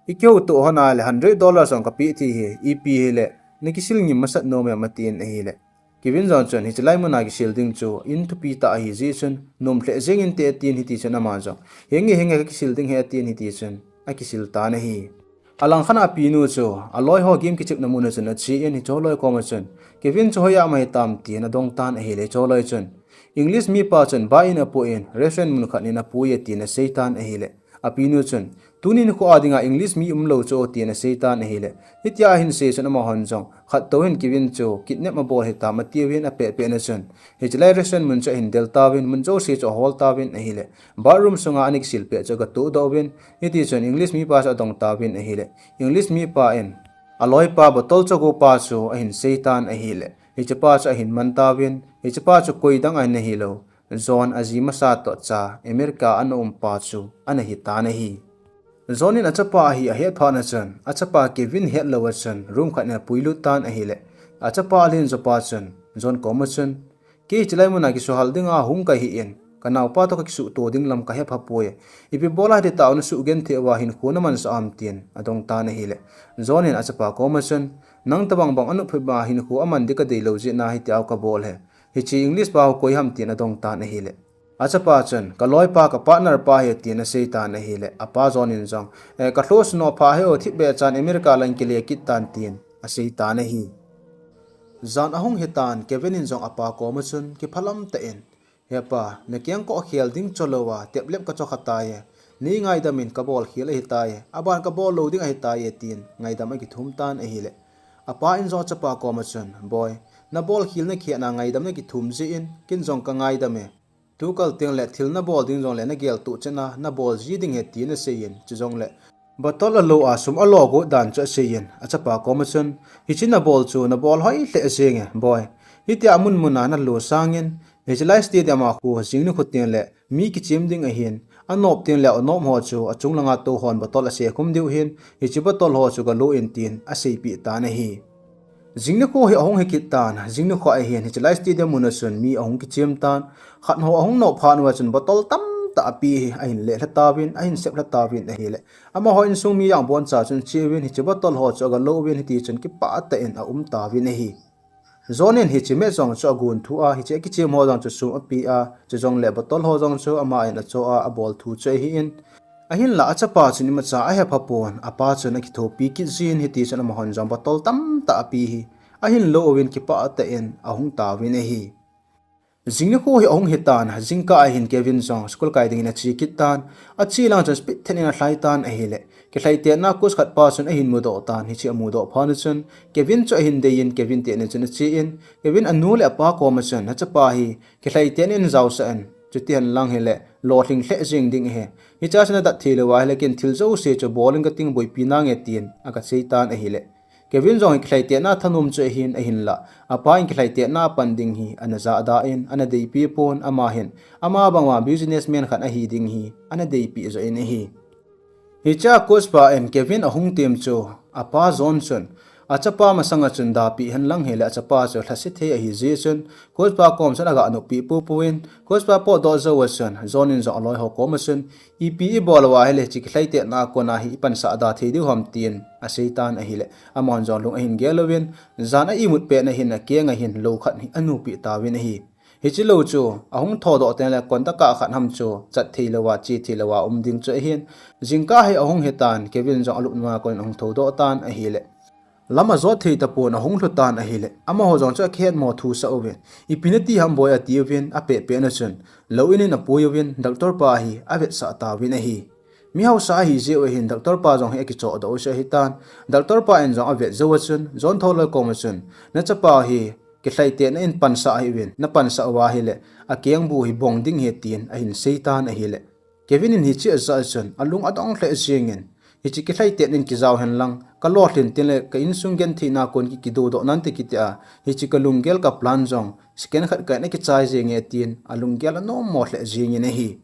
"Ikihoutoh lhon a le hundred dollars jong kapeh thei ahi, ipi hile nakisil ngim masat nom em?" atin ahile, Kevin jong chun, "Hiche lai muna kisil ding chu in thupi tah ahi jeh chun nom lheh jeng inte," atin, hiti chun ama jong, "Henge, henge, kakisil ding ahi," atin, hiti chun akisil tan ahi. Alangkhat a apinu chu aloi ho game kichepna mun a chun ache in, hiche loi koma chun, "Kevin chu hoiya um ahitam?" tin adong tan ahile, hiche loi chun, "English mipa chun bike in apoh in, restaurant mun khat in apui e," tin asei tan ahile, apinu chun, "Tuni nikho a dinga English mi umlou chu o," tin asei tan ahile, hitia ahin sei chun amahon jong, "Khat tou hin Kevin chu kidnap abol hitam," atiuvin apeh peh na chun, hiche lai restaurant mun chu ahin del tauvin, mun jouse chu ahol tauvin ahile, bathroom sunga ana kisil pet chu aga tohdoh uvin, hiti chun English mipa chu adong tauvin ahile, English mipa in aloipa bottle choh go pa chu ahin sei tan ahile, hichepa chu ahin man tauvin, hichepa chu koidang ahin ahilou, John aji masa toh cha America ana um pa chu ana hi tan ahi. John in achapa ahi ahet phat na chun, achapa Kevin hetlou a chun room khat in apuilut tan ahile, achapa alen jopa chun John koma chun, "Kei hiche lai muna kisuhal dinga hung kahi in, kanaopa toh kakisuhto ding lam kahepha poi. Ipi bola hiti tah a nasuh genthei uva hinkho namansah ham?" tin adong tan ahile, John in achapa koma chun, "Nang tobang bang anop phabep a hinkho aman ding kadeilou jeh a hitia kabol ahi. Hiche English pa hi koi ham?" tin adong tan ahile, achapa chun, "Kaloipa, ka partner pa ahi," tin asei tan ahile, apa John in jong, "Eh, kalhoh sunoh pha ahi o, thipbeh chan America lang kile kit tan," tin asei tan ahi. Jan ahung hi tan, Kevin in jong apa koma chun kiphalam tah in, Hepa, nakeng kakhel ding cholouva, teplep kacho kha tai. Nei ngaidam in kabol khel ahi tai. Aban kabol lou ding ahi tai, tin ngaidam akithum tan ahile. Apa in jong achapa koma chun, Boi, nabol khel nakhen a ngaidam nakithum jeh in, ken jong kangaidam e. Tukal teng le thil nabol ding jong le nagel tuh chena, nabol ji ding ahi, tin asei in, chujongle bottle alo a sum alo got dan chu asei in, achapa koma chun, Hiche nabol chu nabol hoi lheh jeng e, Boi. Hitia mun mun a nalo sangin, hiche lai stadium a khu jing nikho teng le mi kichem ding ahin, anop teng le anop ho chu achung langa tou hon bottle ase khum diu hin, hiche bottle ho chu galo in, tin aseipeh tan ahi. Jing nikho hi ahung hi kit tan, jing nikho ahin, hiche lai stadium mun a chun mi ahung kichem tan, khat ho ahung nop phat uva chun bottle tamtah api hi ahin lelha tauvin, ahin seplha tauvin ahile. Amaho insung mi jong aboncha chun ache uvin, hiche bottle ho chu agalo uvin, hiti chun kipah tah in aum tauvin ahi. John in hiche match jong chu agon thu a, hiche akichem ho jong chu sum ape a, chujongle bottle ho jong chu ama in acho a, abol thu chu ahi in. Ahinla achapa chun imacha ahepha pon, apa chun akithopi kit jin, hiti chun amahon jong bottle tamtah api hi ahin lo uvin kipah tah in ahung tauvin ahi. Jing nikho hi ahung hi tan, jingkah ahin Kevin jong school kai dingin ache kit tan, ache lang chun speed thet in alhai tan ahile. Kilhaitetna coach khat pa chun ahin mudoh tan, hiche amudoh phat chun Kevin chu ahin dei in, Kevin tetna chun ache in, Kevin anu le apa koma chun, Nachapa hi kilhaitetna in jaosah in, chuti henlang hile lolhing lheh jeng ding ahi. Hiche a chun adat thei lou ahile ken thil jouse chu bol in kating, boipi nange, tin aga sei tan ahile. Kevin jong hi kilhaitetna thanom chu ahin, ahinla apa in kilhaitetna pan ding hi ana jahda in, ana deipi pon, ama hin ama bang uva businessman khat ahi ding hi ana deipi joh in ahi. Hiche a coach pa in Kevin ahung tem chu apa John chun achapa masanga chun dapeh henlang hile achapa chu lhase thei ahi jeh chun coach pa kom chun aga noppi poupou in, coach pa potdoh jou a chun John in jong aloi ho koma chun, Ipi ibol uva hile hiche kilhaitetna a kona hi ipansah da thei diu ham, tin asei tan ahile. Amahon jong lung ahin gel uvin, jan a imut petna hin akeng a hin lou khat hi anupeh tauvin ahi. Hiche lou chu ahung thodoh teng le kontaka khat ham chu chat thei louva, che thei louva um ding chu ahin. Jingkah hi ahung hi tan, Kevin jong alupna a kon in ahung thodoh tan ahile. Lam ajot thei tapon ahung lhu tan ahile. Amaho jong chu akihetmo thusah uvin, Ipi nati ham Boi, ati uvin, apeh petna chun lou in in apui uvin, doctor pa hi avetsah tauvin ahi. Mi hausa ahi jeh u ahin, doctor pa jong hi akichohdoh u chu ahi tan. Doctor pa in jong avet jou a chun, John Tholoi koma chun, Nachapa hi kilhaitetna in pansah ahiuvin, napansah uva hile akengbu hi bong ding ahi, tin ahin sei tan ahile. Kevin in hiche ajah a chun alung adong lheh jeng in, Hiche kilhaitetna in kijao henlang, kalolhin teng le ka insung gentheina a kon ki, kidodoh nante kiti a, hiche kalunggel kaplan jong second khat kahin akichai jenge, tin alunggel anommo lheh jeng in ahi.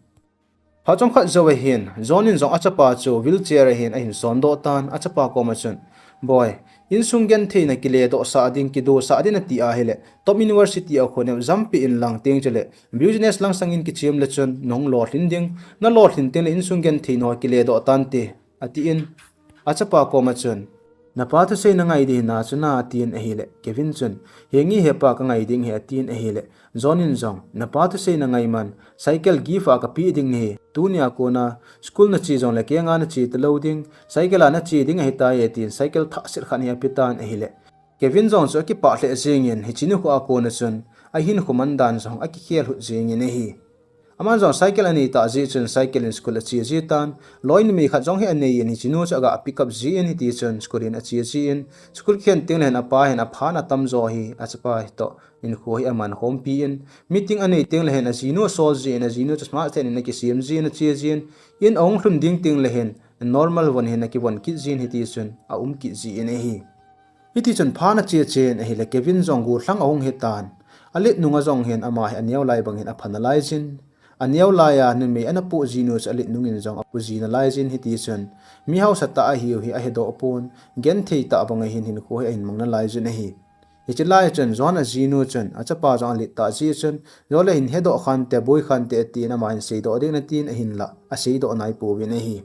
Phat chomkhat jou ahin, John in jong achapa chu wheelchair a hin ahin sondoh tan, achapa koma chun, Boi, insung gentheina kiledohsah ding, kidosah ding nati ahile, top university a kon neo jampeh inlang, teng chule business lang sangin kichem le chun nahung lolhin ding, nalolhin teng le insung gentheina ho kiledoh tante, atin, achapa koma chun, Napa thusei nangai ding hina chu na, atin ahile, Kevin chun, Henge hepa, kangai ding ahi, atin ahile, John in jong, Napa thusei nangai man, cycle gift a kapeh ding nahi, tunia kona school nache jongle kenga nache talou ding, cycle a nache ding ahitai, atin cycle thahset khat hi apetan ahile, Kevin jong chu akipah lheh jeng in, hiche nikho a kona chun ahinkho man dan jong akikhel lhut jeng in ahi. Aman jong cycle anei tah jeh chun cycle in school ache ji tan, loi numei khat jong hi anei in, hiche nu chu aga pick up jin, hiti chun school in ache jin, school kikhen teng le hin apa hin aphan atamjo hi achapa hi toh hinkho hi aman khompi in, meeting anei teng le hin ajinu asol jin, ajinu chu smart thet in akisem jin, ache jin, in ahung lhun ding teng le hin normal von hin akivon kit jin, hiti chun aum kit jin ahi. Hiti chun phat ache chen ahile Kevin jong gollhang ahung hitan. Alet nunga jong hin ama hi aneo lai bang hin apha nalai jin. Aneo laiya numei ana poh jinu chu alet nungin jong apoh ji nalai jin, hiti chun mi hausa tah ahiu hi ahedoh pon, genthei tah banga hin hinkho hi ahin mang nalai jin ahi. Hiche lai chun John ajinu chun achapa jong alet tah jeh chun, John le hin hedoh khante, boi khante, atin ama hin seidoh ding natin ahinla aseidoh naipouvin ahi.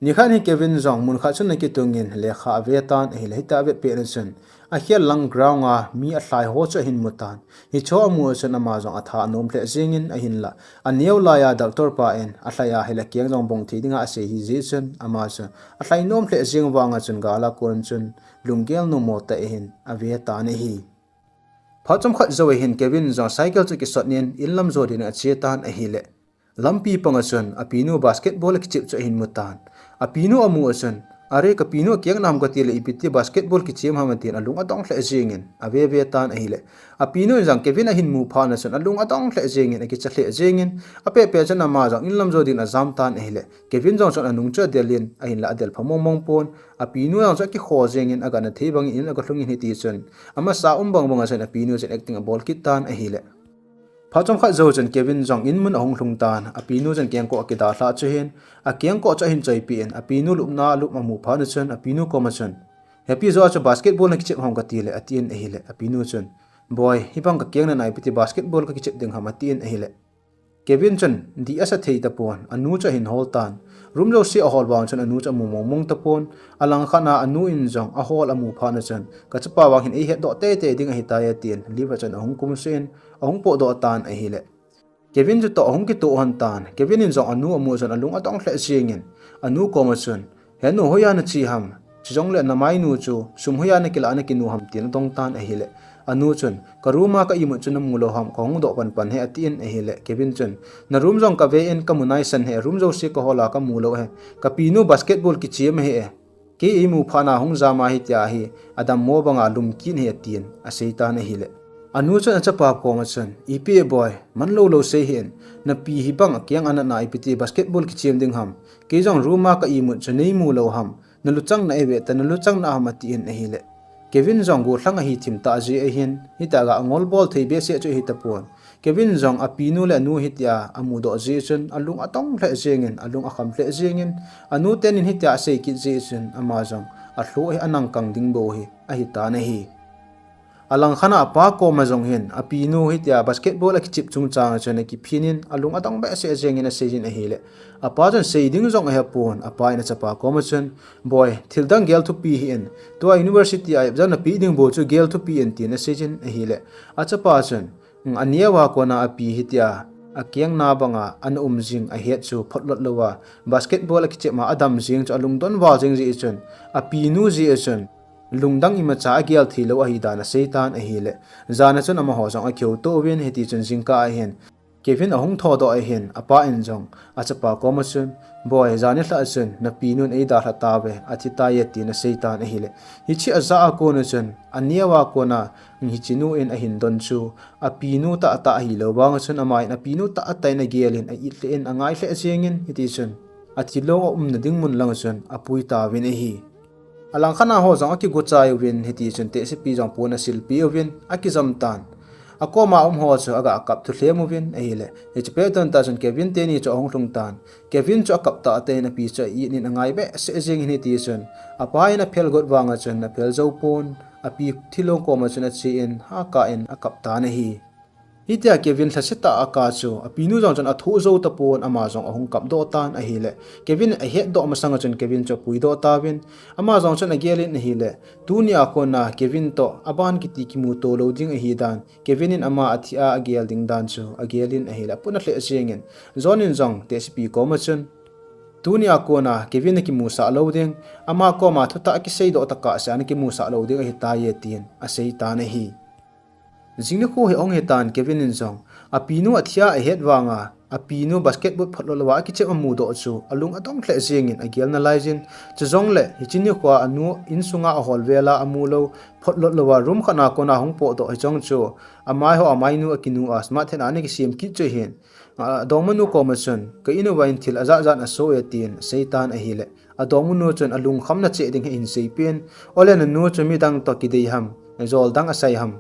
Nikhat hi Kevin jong mun khat chun akitungin lekha avetan ahile, hitia avet petna chun akhel lang ground a mi alhai ho chu ahin mutan. Hicheho amu a chun ama jong atha anom lheh jengin ahinla, aneo laiya doctor pa in alhai ahile keng jong bong thei dinga asei ahi jeh chun ama chu alhai nom lheh jeng vanga chun gal a kon chun lunggel nommo tah in avetan ahi. Phat chomkhat jou ahin Kevin jong cycle chu kisot in inlam jo din ache tan ahile. Lampi panga chun apinu basketball akichep chu ahin mu tan. Apinu amu a chun, "Are, kapinu akeng nam kati le, ipi ti basketball kichem ham," atin alung adong lheh jengin, ave ve tan ahile. Apinu in jong Kevin ahin mu phat na chun alung adong lheh jengin, akicha lheh jengin, apehpeh chun ama jong inlam jo din ajam tan ahile. Kevin jong chun anung chu adel in, ahinla adel pha mong mong pon. Apinu jong chu akikho jengin, aga na thei bangin in aga lhung in hiti chun, amasa um bang banga chun apinu chun acting abol kit tan ahile. Phat chomkhat jou chun Kevin jong in mun ahung lhung tan, apinu chun kengkoh akidalhah chu hin, akengkoh chu ahin choipeh in, apinu lupna alup amu phat na chun, apinu koma chun, "Hepi, jo a chu basketball nakichep ham kati le," atin ahile, apinu chun, "Boi, hibang kakeng na nai piti basketball kakichep ding ham," atin ahile. Kevin chun, dih asa thei tapon, anu chu ahin hol tan. Room jouse ahol vang chun anu chu amu mong mong tapon, alangkhat na anu in jong ahol amu phat na chun, "Kachapa vang hin eihet doh tei tei ding ahitai," atin, lift a chun ahung kumsuh in, ahung potdoh tan ahile. Kevin chu toh ahung kitoh hon tan. Kevin in jong anu amu chun alung adong lheh jengin, anu koma chun, "He nu, hoiya nache ham? Chujongle namainu chu sum hoiya nakilah a nakinu ham?" tin adong tan ahile. Anu chun, "Ka room a ka imut chu namu lou ham, kahung doh pan pan he," atin ahile. Kevin chun, "Na room jong kave in kamu naisan he, room jouse kahol a kamu lou he. Kapinu basketball kichem ahi e. Kei eimu phat na hung jam a hitia hi, adammo banga lum kit hi," atin asei tan ahile. Anu chun achapa koma chun, "Ipi e boi, man lou lou sei hih in, napi hibang akeng anat na ipi ti basketball kichem ding ham? Kei jong room a ka imut chu neimu lou ham? Naluchang na e ve ta, naluchang na ham?" atin ahile. Kevin jong gollhang ahi thim tah jeh ahin, hitia ga angol bol thei behseh chu ahi tapon. Kevin jong apinu le anu hitia amudoh jeh chun alung adong lheh jengin, alung akham lheh jengin, anu tenin hitia asei kit jeh chun ama jong alhoh hi anang kang ding bou hi ahi tan ahi. Alangkhat na apa koma jong hin, apinu hitia basketball akichep chungchang chun akiphin in, alung adong behseh jengin asei jin ahile. Apa chun sei ding jong ahepon, apa in achapa koma chun, "Boi, thil dang gel thupi hih in, tua university a exam napeh ding bou chu gel thupi in," tin asei jin ahile. Achapa chun, "Aneo a kona api hitia akeng na banga ana um jing ahet chu photlot lou a, basketball akichep ma adam jing chu alungdon val jeng jeh chun, apinu jeh chun lungdang imacha agel thei lou ahi dan asei tan ahile. Jan a chun amaho jong akihouto uvin, hiti chun jingkah ahin Kevin ahung thodoh ahin, apa in jong achapa koma chun, 'Boi, jan nilhah chun napinun eidalha tauve, athitai e,' tin asei tan ahile. Hiche ajah a kona chun, aneo a kona hiche nu in ahin don chu, apinu tahtah ahilou vang a chun, ama in apinu tahtah in agel in, a-it lheh in, angai lheh jeng in, hiti chun athilong aumna ding mun lang a chun apui tauvin ahi. Alangkhat a ho jong akiguchai uvin, hiti chun tehsepi jong pon asilpeh uvin, akijam tan. Akoma um ho chu aga kap thulhem uvin ahile, hiche pet don tah chun Kevin teni chu ahung lhung tan. Kevin chu akap tahtah in api chu a-it in angai behseh jeng in, hiti chun apa in aphel got vang a chun aphel jou pon, api thilong koma chun ache in, hahkah in akap tan ahi. Hitia Kevin lhasetah a akap chu, apinu jong chun athoh jou tapon, ama jong ahung kapdoh tan ahile, Kevin ahetdoh masang a chun Kevin chu apuidoh tauvin, ama jong chun agel in ahile, tunia kona Kevin toh aban kiti kimuto lou ding ahi dan, Kevin in ama athi a agel ding dan chu agel in ahile, apuna lheh jeng in, John in jong tehsepi koma chun, tunia kona Kevin akimusah lou ding, ama koma thutah akiseidoh tokah seh a nakimusah lou ding ahitai e, tin asei tan ahi. Jing nikho hi ahung hitan, Kevin in jong apinu athi a ahet vang a, apinu basketball photlot lou a akichep amudoh chu alung adong lheh jeng in agel nalai jin. Chujongle hiche nikho a anu insunga ahol vel a amu lou, photlot lou a room khat a kona ahung potdoh hicheng chu, amai ho amainu akinu a smart thet a ana kisem kit chu ahin, adongmanu koma chun, "Ka in uva in thil ajat jat aso e," tin asei tan ahile, adongmanu chun alungkhamna cheh ding hi ahin seipeh in, "Ole, nanu chu midang toh kidei ham, jol dang asai ham?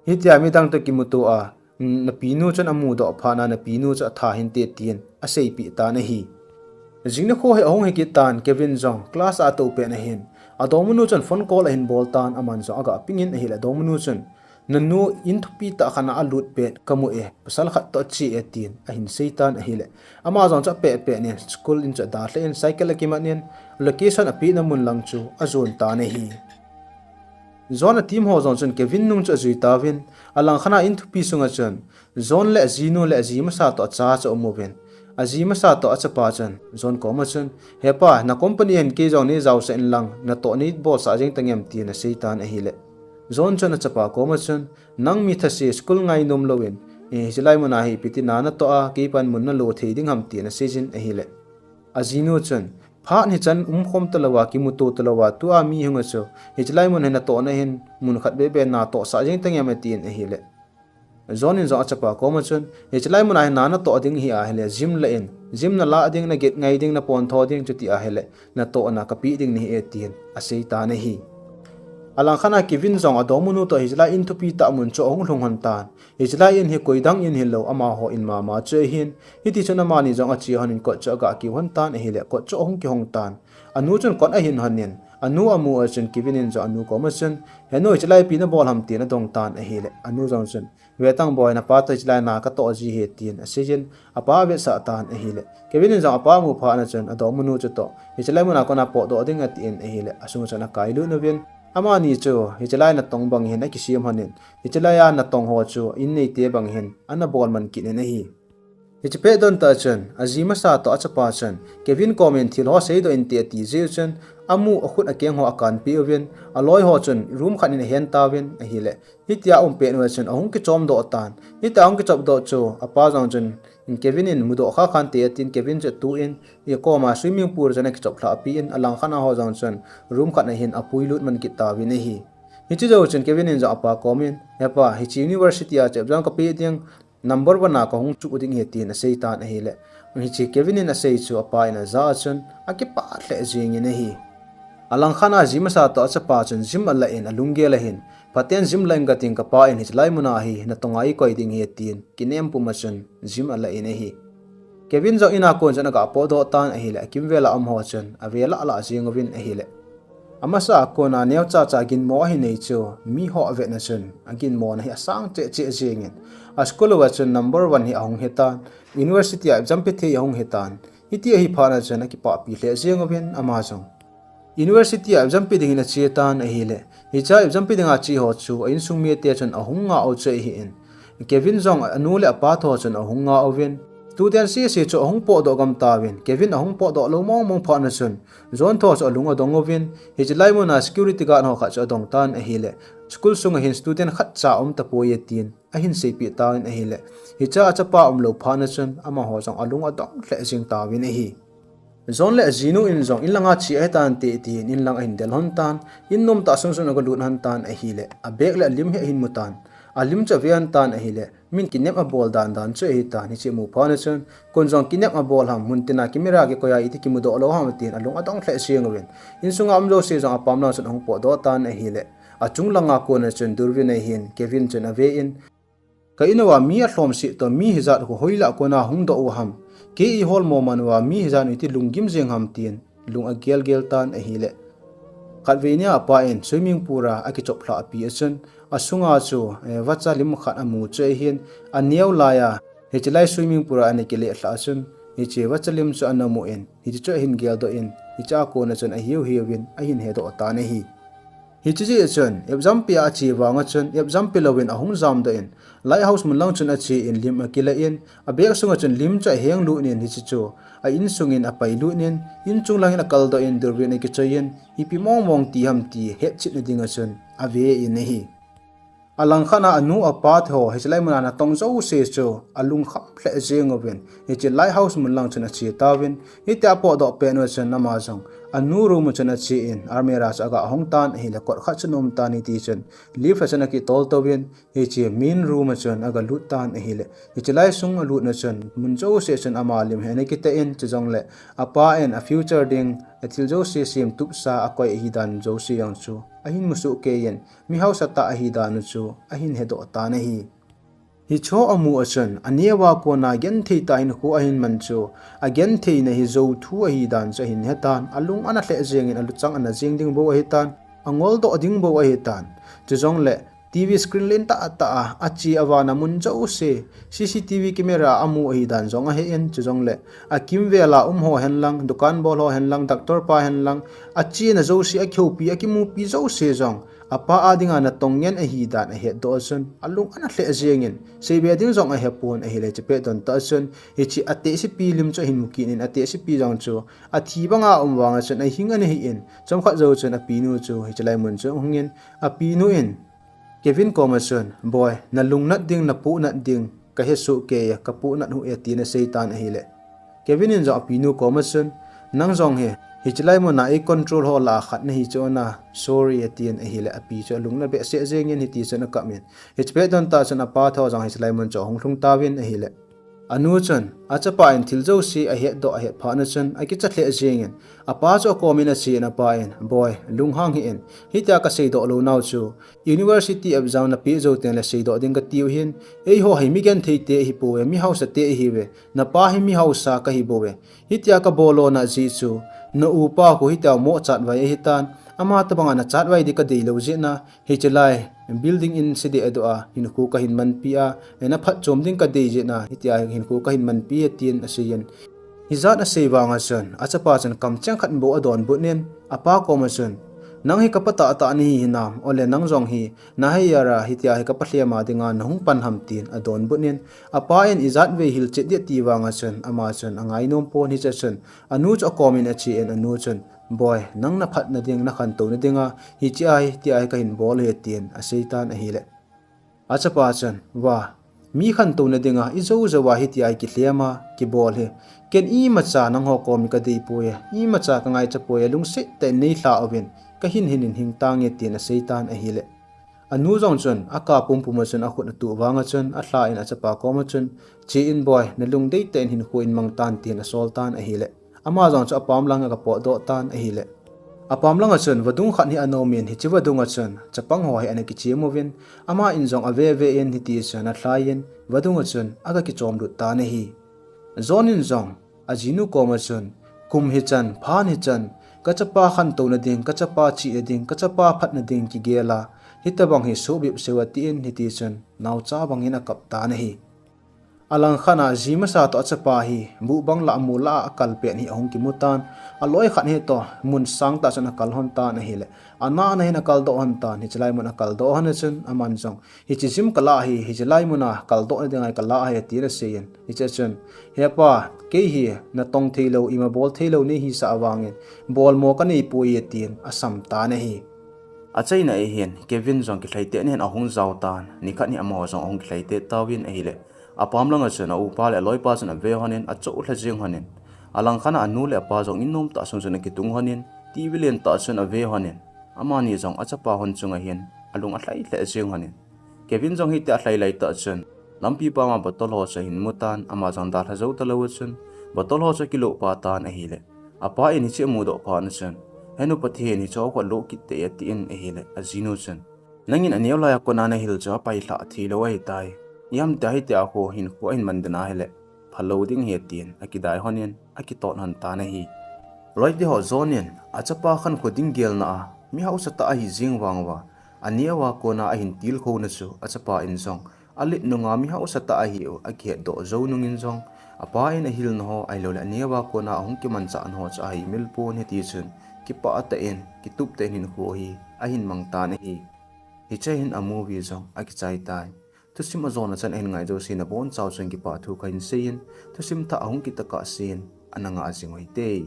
Hitia midang toh kimuto a, napinu chun amudoh phat na napinu chu atha hinte," tin aseipeh tan ahi. Jing nikho hi ahung hikit tan, Kevin jong class a atou pet na hin, adongmanu chun phone call ahin bol tan, aman jong aga ping in ahile, adongmanu chun, "Nanu in thupi tah khat a alut pet kamu e, pasal khat toh ache e," tin ahin sei tan ahile, ama jong chu apeh pet in school in chu adalhah in cycle akiman in location apehna mun lang chu ajon tan ahi. John a team ho jong chun Kevin nung chu ajui tauvin, alangkhat a in thupi sunga chun John le ajinu le aji masa toh acha chu aum uvin. Aji masa toh achapa chun John koma chun, "Hepa, na company a hin kei jong neijaosah in lang, natoh neibolsah jeng tangem?" tin asei tan ahile, John chun achapa koma chun, nang mi thase school ngainom louvin, eh, hichelai muna hi ipi tina natoh a, keipan mun nalo thei ding ham tin aseijin ahile. Ajinu chun, phat hichan umkhom talouva, kimuto talouva, tua mi hunga chu, hichelai mun hi natohna hin, mun khat bebe natohsah jeng tangem atin ahile. John in jong achapa koma chun, hichelai muna hi na natoh ding hi ahile, gym la in, gym nalah ding, naget ngai ding, napontho ding, chuti ahile, natohna kapeh ding nahi e tin aseitan ahi. Alangkhat a Kevin jong adongmanu toh hichelai in thupi tah mun chu ahung lhung lhon tan. Hichelai in hi koidang in hilou, amaho in mama chu ahin. Hitichun amani jong ache lhonin kot chu aga kiu lhon tan ahile, kot chu ahung kihong tan. Anu chun kot ahin lhonin, anu amu a chun Kevin in jong anu koma chun, henu, hichelai ipi nabol ham tin adong tan ahile, anu jong chun, vetang boi, napa toh hichelai na katoh ji ahi tin aseijin, apa avetsah tan ahile. Kevin in jong apa amu phat na chun adongmanu chutoh, hichelai muna kona potdoh ding atin ahile, asunga chun akailut uvin, amani chu hichelai natong bang hin akisem lhonin, hichelai a natong ho chu in neite bang hin ana bol man kit in ahi. Hiche pet don tah chun, aji masa toh achapa chun, Kevin komin thil ho seidoh inte ati jeh u chun, amu akhut akeng ho akanpeh uvin, aloi ho chun room khat in ahen tauvin ahile. Hitia aum pet uva chun ahung kichomdoh tan. Hitia ahung kichopdoh chu, apa jong chun, Kevin in mudoh kha khante atin, Kevin chu atuh in, akoma swimming pool chun akichop lhahpi in, alangkhat a ho jong chun room khat a hin apuilut man kit tauvin ahi. Hiche jou chun Kevin in jong apa komin, hepa, hiche university a chu exam kapeh ding, number one a kahung chuh ding ahi tin aseitan ahile. Hiche Kevin in asei chu apa in aja a chun akipah lheh jengin ahi. Alangkhat a aji masa toh achapa chun gym alah in alunggel ahin, phaten gym la inge kating, kapa in hichelai muna hi natonga eikoi ding ahi tin kinem puma chun gym alah in ahi. Kevin jong in a kon chun aga potdoh tan ahile, akimvel a um ho chun ave lah lah jeng uvin ahile. Amasa a kona neocha cha ginmo ahin nei chu, miho avetna chun aginmona hi asang cheh cheh jengin, aschool uva chun number one hi ahung hitan, university a exam pe thei ahung hitan. Hiti ahi phat na chun akipahpi lheh jeng uvin ama jong. University a exam pe dingin ache tan ahile, hiche exam pe dinga ache ho chu a insung mite chun ahung ngah u chu ahin, Kevin jong anu le apa toh chun ahung ngah uvin, student sese chu ahung potdoh gam tauvin, Kevin ahung potdoh lou mong mong phat na chun, John toh chu alung adong uvin, hichelai muna security guard ho khat chu adong tan ahile, school sunga hin student khatcha aum tapoi e tin ahin seipeh tauvin ahile, hiche a achapa umlou phat na chun amaho jong alung adong lheh jeng tauvin ahi. John le ajinu in jong inlanga che ahitante tin inlang ahin del lhon tan, in nomtah sung chun aga lut lhon tan ahile, abag le alim hi ahin mu tan, alim chu ave lhon tan ahile, min kinem abol dan dan chu ahitan, hiche amu phat na chun, kon jong kinem abol ham, mun tina camera kikoi a iti kimudoh lou ham tin alung adong lheh jeng uvin, insunga um jouse jong apam lang chun ahung potdoh tan ahile, achung langa kona chun Durvin a hin Kevin chun ave in, ka in uva mi alhomset toh mi hijat khu hoilah kona hung doh u ham, kei eihol mo man uva mi hijat u iti lunggim jeng ham tin lung agel gel tan ahile. Khatvei nia apa in swimming pool a akichop lhahpi a chun, asunga chu, eh, vacha lim khat amu chu ahin, aneo laiya, hichelai swimming pool a ana kile lhah a chun, hiche vacha lim chu ana mu in, hiche chu ahin geldoh in, hiche a kona chun ahiu hiuvin ahin hedoh tan ahi. Hiche jeh chun, exam pe a ache vanga chun, exam pe louvin ahung jamdoh in, lighthouse mun lang chun ache in lim akilah in, abag sunga chun lim chu ahenglut in, hiche chu a insungin apailut in, inchung langin akaldoh in, Durvin akichoi in, ipi mong mong ti ham ti hetchetna dinga chun ave in ahi. Alangkhat a anu apa toh hichelai muna natong jouse chu alungkham lheh jeng uvin, hiche lighthouse mun lang chun ache tauvin, hitia apotdoh pet uva chun ama jong anu room a chun ache in, almirah chu aga hong tan ahile, kot khat chun aum tan, hiti chun lift a chun akitol touvin, hiche main room a chun aga lut tan ahile, hichelai sung alut na chun mun jouse chun ama lim hi ana kitah in, chujongle apa in a future ding, athil jouse semtupsa akoi ahidan jouse jong chu ahin musoh kei in, mi haosatah ahidan u chu ahin hedoh tan ahi. Hicheho amu a chun, aneo a kona genthei tah hinkho ahin man chu, agentheina hi jou thu ahidan chu ahin hetan, alung ana lheh jengin, aluchang ana jeng ding bou ahitan, angoldoh ding bou ahitan. Chujongle, TV screen lentah tah a, ache a vana mun jouse, CCTV camera a amu ahidan jong ahe in, chujongle, akimvel a um ho henlang, dukan bol ho henlang, doctor pa henlang, achena jouse, akihoupi, akimupi jouse jong, apa a dinga natong ngen ahidan ahetdoh a chun, alung ana lheh jengin, seibe ding jong ahepon ahile, hiche pet don tah chun, hiche atehsepi lim chu ahin mu kit in, atehsepi jong chu athi banga um vanga chun ahing ana hi in, chomkhat jou chun apinu chu hichelai mun chu ahungin, apinu in, Kevin koma chun, "Boy, na lungnat ding, na puhnat ding, ka hesoh kei e, ka puhnat hih e," tin asei tan ahile. Kevin in jong apinu koma chun, "Nang jong hi, hiche lai muna ei control ho lah a khat nahi chu na, sorry," atin ahile, api chu alung ana behseh jengin hiti chun akap in. Hiche pet don tah chun apa tho jong hiche lai mun chu ahung lhung tauvin ahile. Anu chun, achapa in thil jouse ahetdoh ahet phat na chun, akicha lheh jengin, apa chu akom in achen apa in, "Boy, lunghang hih in, hitia kaseidoh lou nau chu, University exam napeh jou tengle seidoh ding katiu hin, eiho hi mi genthei te ihi pouve, mi hausa te ihiuve, napa hi mi hausa kahi bouve. Hitia kabol lona jeh chu, na upa khu hitia moh chatvai ahitan, ama tobanga na chatvai ding kadei lou jeh in, hiche lai building in sede adoh a, hinkho kahin manpi a, na phatchom ding kadei jeh in, hitia hinkho kahin manpi e," tin aseiyin. Hijat asei vang a chun, achapa chun kamcheng khat bou adonbut in, apa koma chun, "Nang hi kapa tahtah nahi hinam, ole nang jong hi, nahei a ra, hitia hi kapa lhem a dinga nahung pan ham," tin adonbut in, apa in ijat vei hilchet ding ati vang a chun, ama chun angainom pon hiche chun, anu chu akom in achen anu chun, "Boy, nang naphatna ding, nakhantouna dinga, hiche a hi, hitia hi kahin bol e," tin asei tan ahile. Achapa chun, "Wa, mi khantouna dinga, ijou jou a hitia hi kilhem a, kibol hi. Ken imacha nangho kom hi kadei poi e, imacha kangaicha poi e, lungset tah in neilha uvin, kahin hin in hing tange," tin asei tan ahile. Anu jong chun, aka pumpum a chun akhut atuh vang a chun, alha in achapa koma chun, "Chen boy, nalungdei tah in hinkho in mang tan," tin asol tan ahile. Ama jong chu apam lang a agapotdoh tan ahile. Apam lang a chun vadung khat hi ana um in, hiche vadung a chun chapang ho hi ana kichem uvin, ama in jong ave ve in hiti chun alhai in vadung a chun aga kichom lut tan ahi. John in jong ajinu koma chun, "Kum hichan, phat hichan, kachapa khantouna ding, kachapa chihna ding, kachapa phatna ding kigel a, hitobang hi subep seuve," atin hiti chun naocha bang in akap tan ahi. Alang khat a ji masa toh achapa hi, buh bang lah a mu lah a akal pet hi ahung kimu tan. Aloi khat hi toh, mun sang tah chun akal lhon tan ahile. Ana ana hin akal doh lhon tan, hiche lai mun akal doh lhon a chun, aman jong, "Hiche jim kalah hi, hiche lai mun a kal doh na dinga kalah ahi," atin asei in. Hiche a chun, "He pa, kei hi, natong thei lou, ima bol thei lou nei hisah vangin, bolmo kanei poi," atin asam tan ahi. Achaina ahin, Kevin jong kilhaitet in ahung jao tan, nikhat hi amaho jong ahung kilhaitet tauvin ahile. Apam lang a chun, aupa le aloipa chun ave lhon in, achou lha jeng lhon in. Alang khat a anu le apa jong in nom tah sung chun akitung lhon in, T V len tah chun ave lhon in. Amani jong achapa hon chung a hin, alung alhai lheh jeng lhon in. Kevin jong hitia alhai lai tah chun, lampi pam a bottle ho chu ahin mu tan, ama jong dalha jou talou a chun, bottle ho chu akiloh pah tan ahile. Apa in hiche amudoh phat na chun, "He nu, Pathen hiche ho khu aloh kit tei e," atin ahile, ajinu chun, "Nangin aneo lai a kona nahil chu apailhah thei lou ahitai. Ihamtia hitia khu hinkho ahin man den ahile, phalou ding ahi," atin, akidai lhon in, akitot lhon tan ahi. Loi te ho John in, achapa khankho ding gelna a, mi hausa tah ahi jeng vang uva, aneo a kona ahin tilkhouna chu, achapa in jong, alet nunga mi hausa tah ahiu akihetdoh jou nung in jong, apa in ahilna ho, ahilouleh aneo a kona ahung kimanchahna ho chu ahaimil pon hiti chun, kipah tah in, kitup tah in hinkho hi ahin mang tan ahi. Hiche hin a movie jong akichai tai. Thusim ajona chan ahin ngai jouse nabonchauva chun kipah thu kahin sei in, thusim thah ahung kit tokah sen, ana ngah jing uvin te.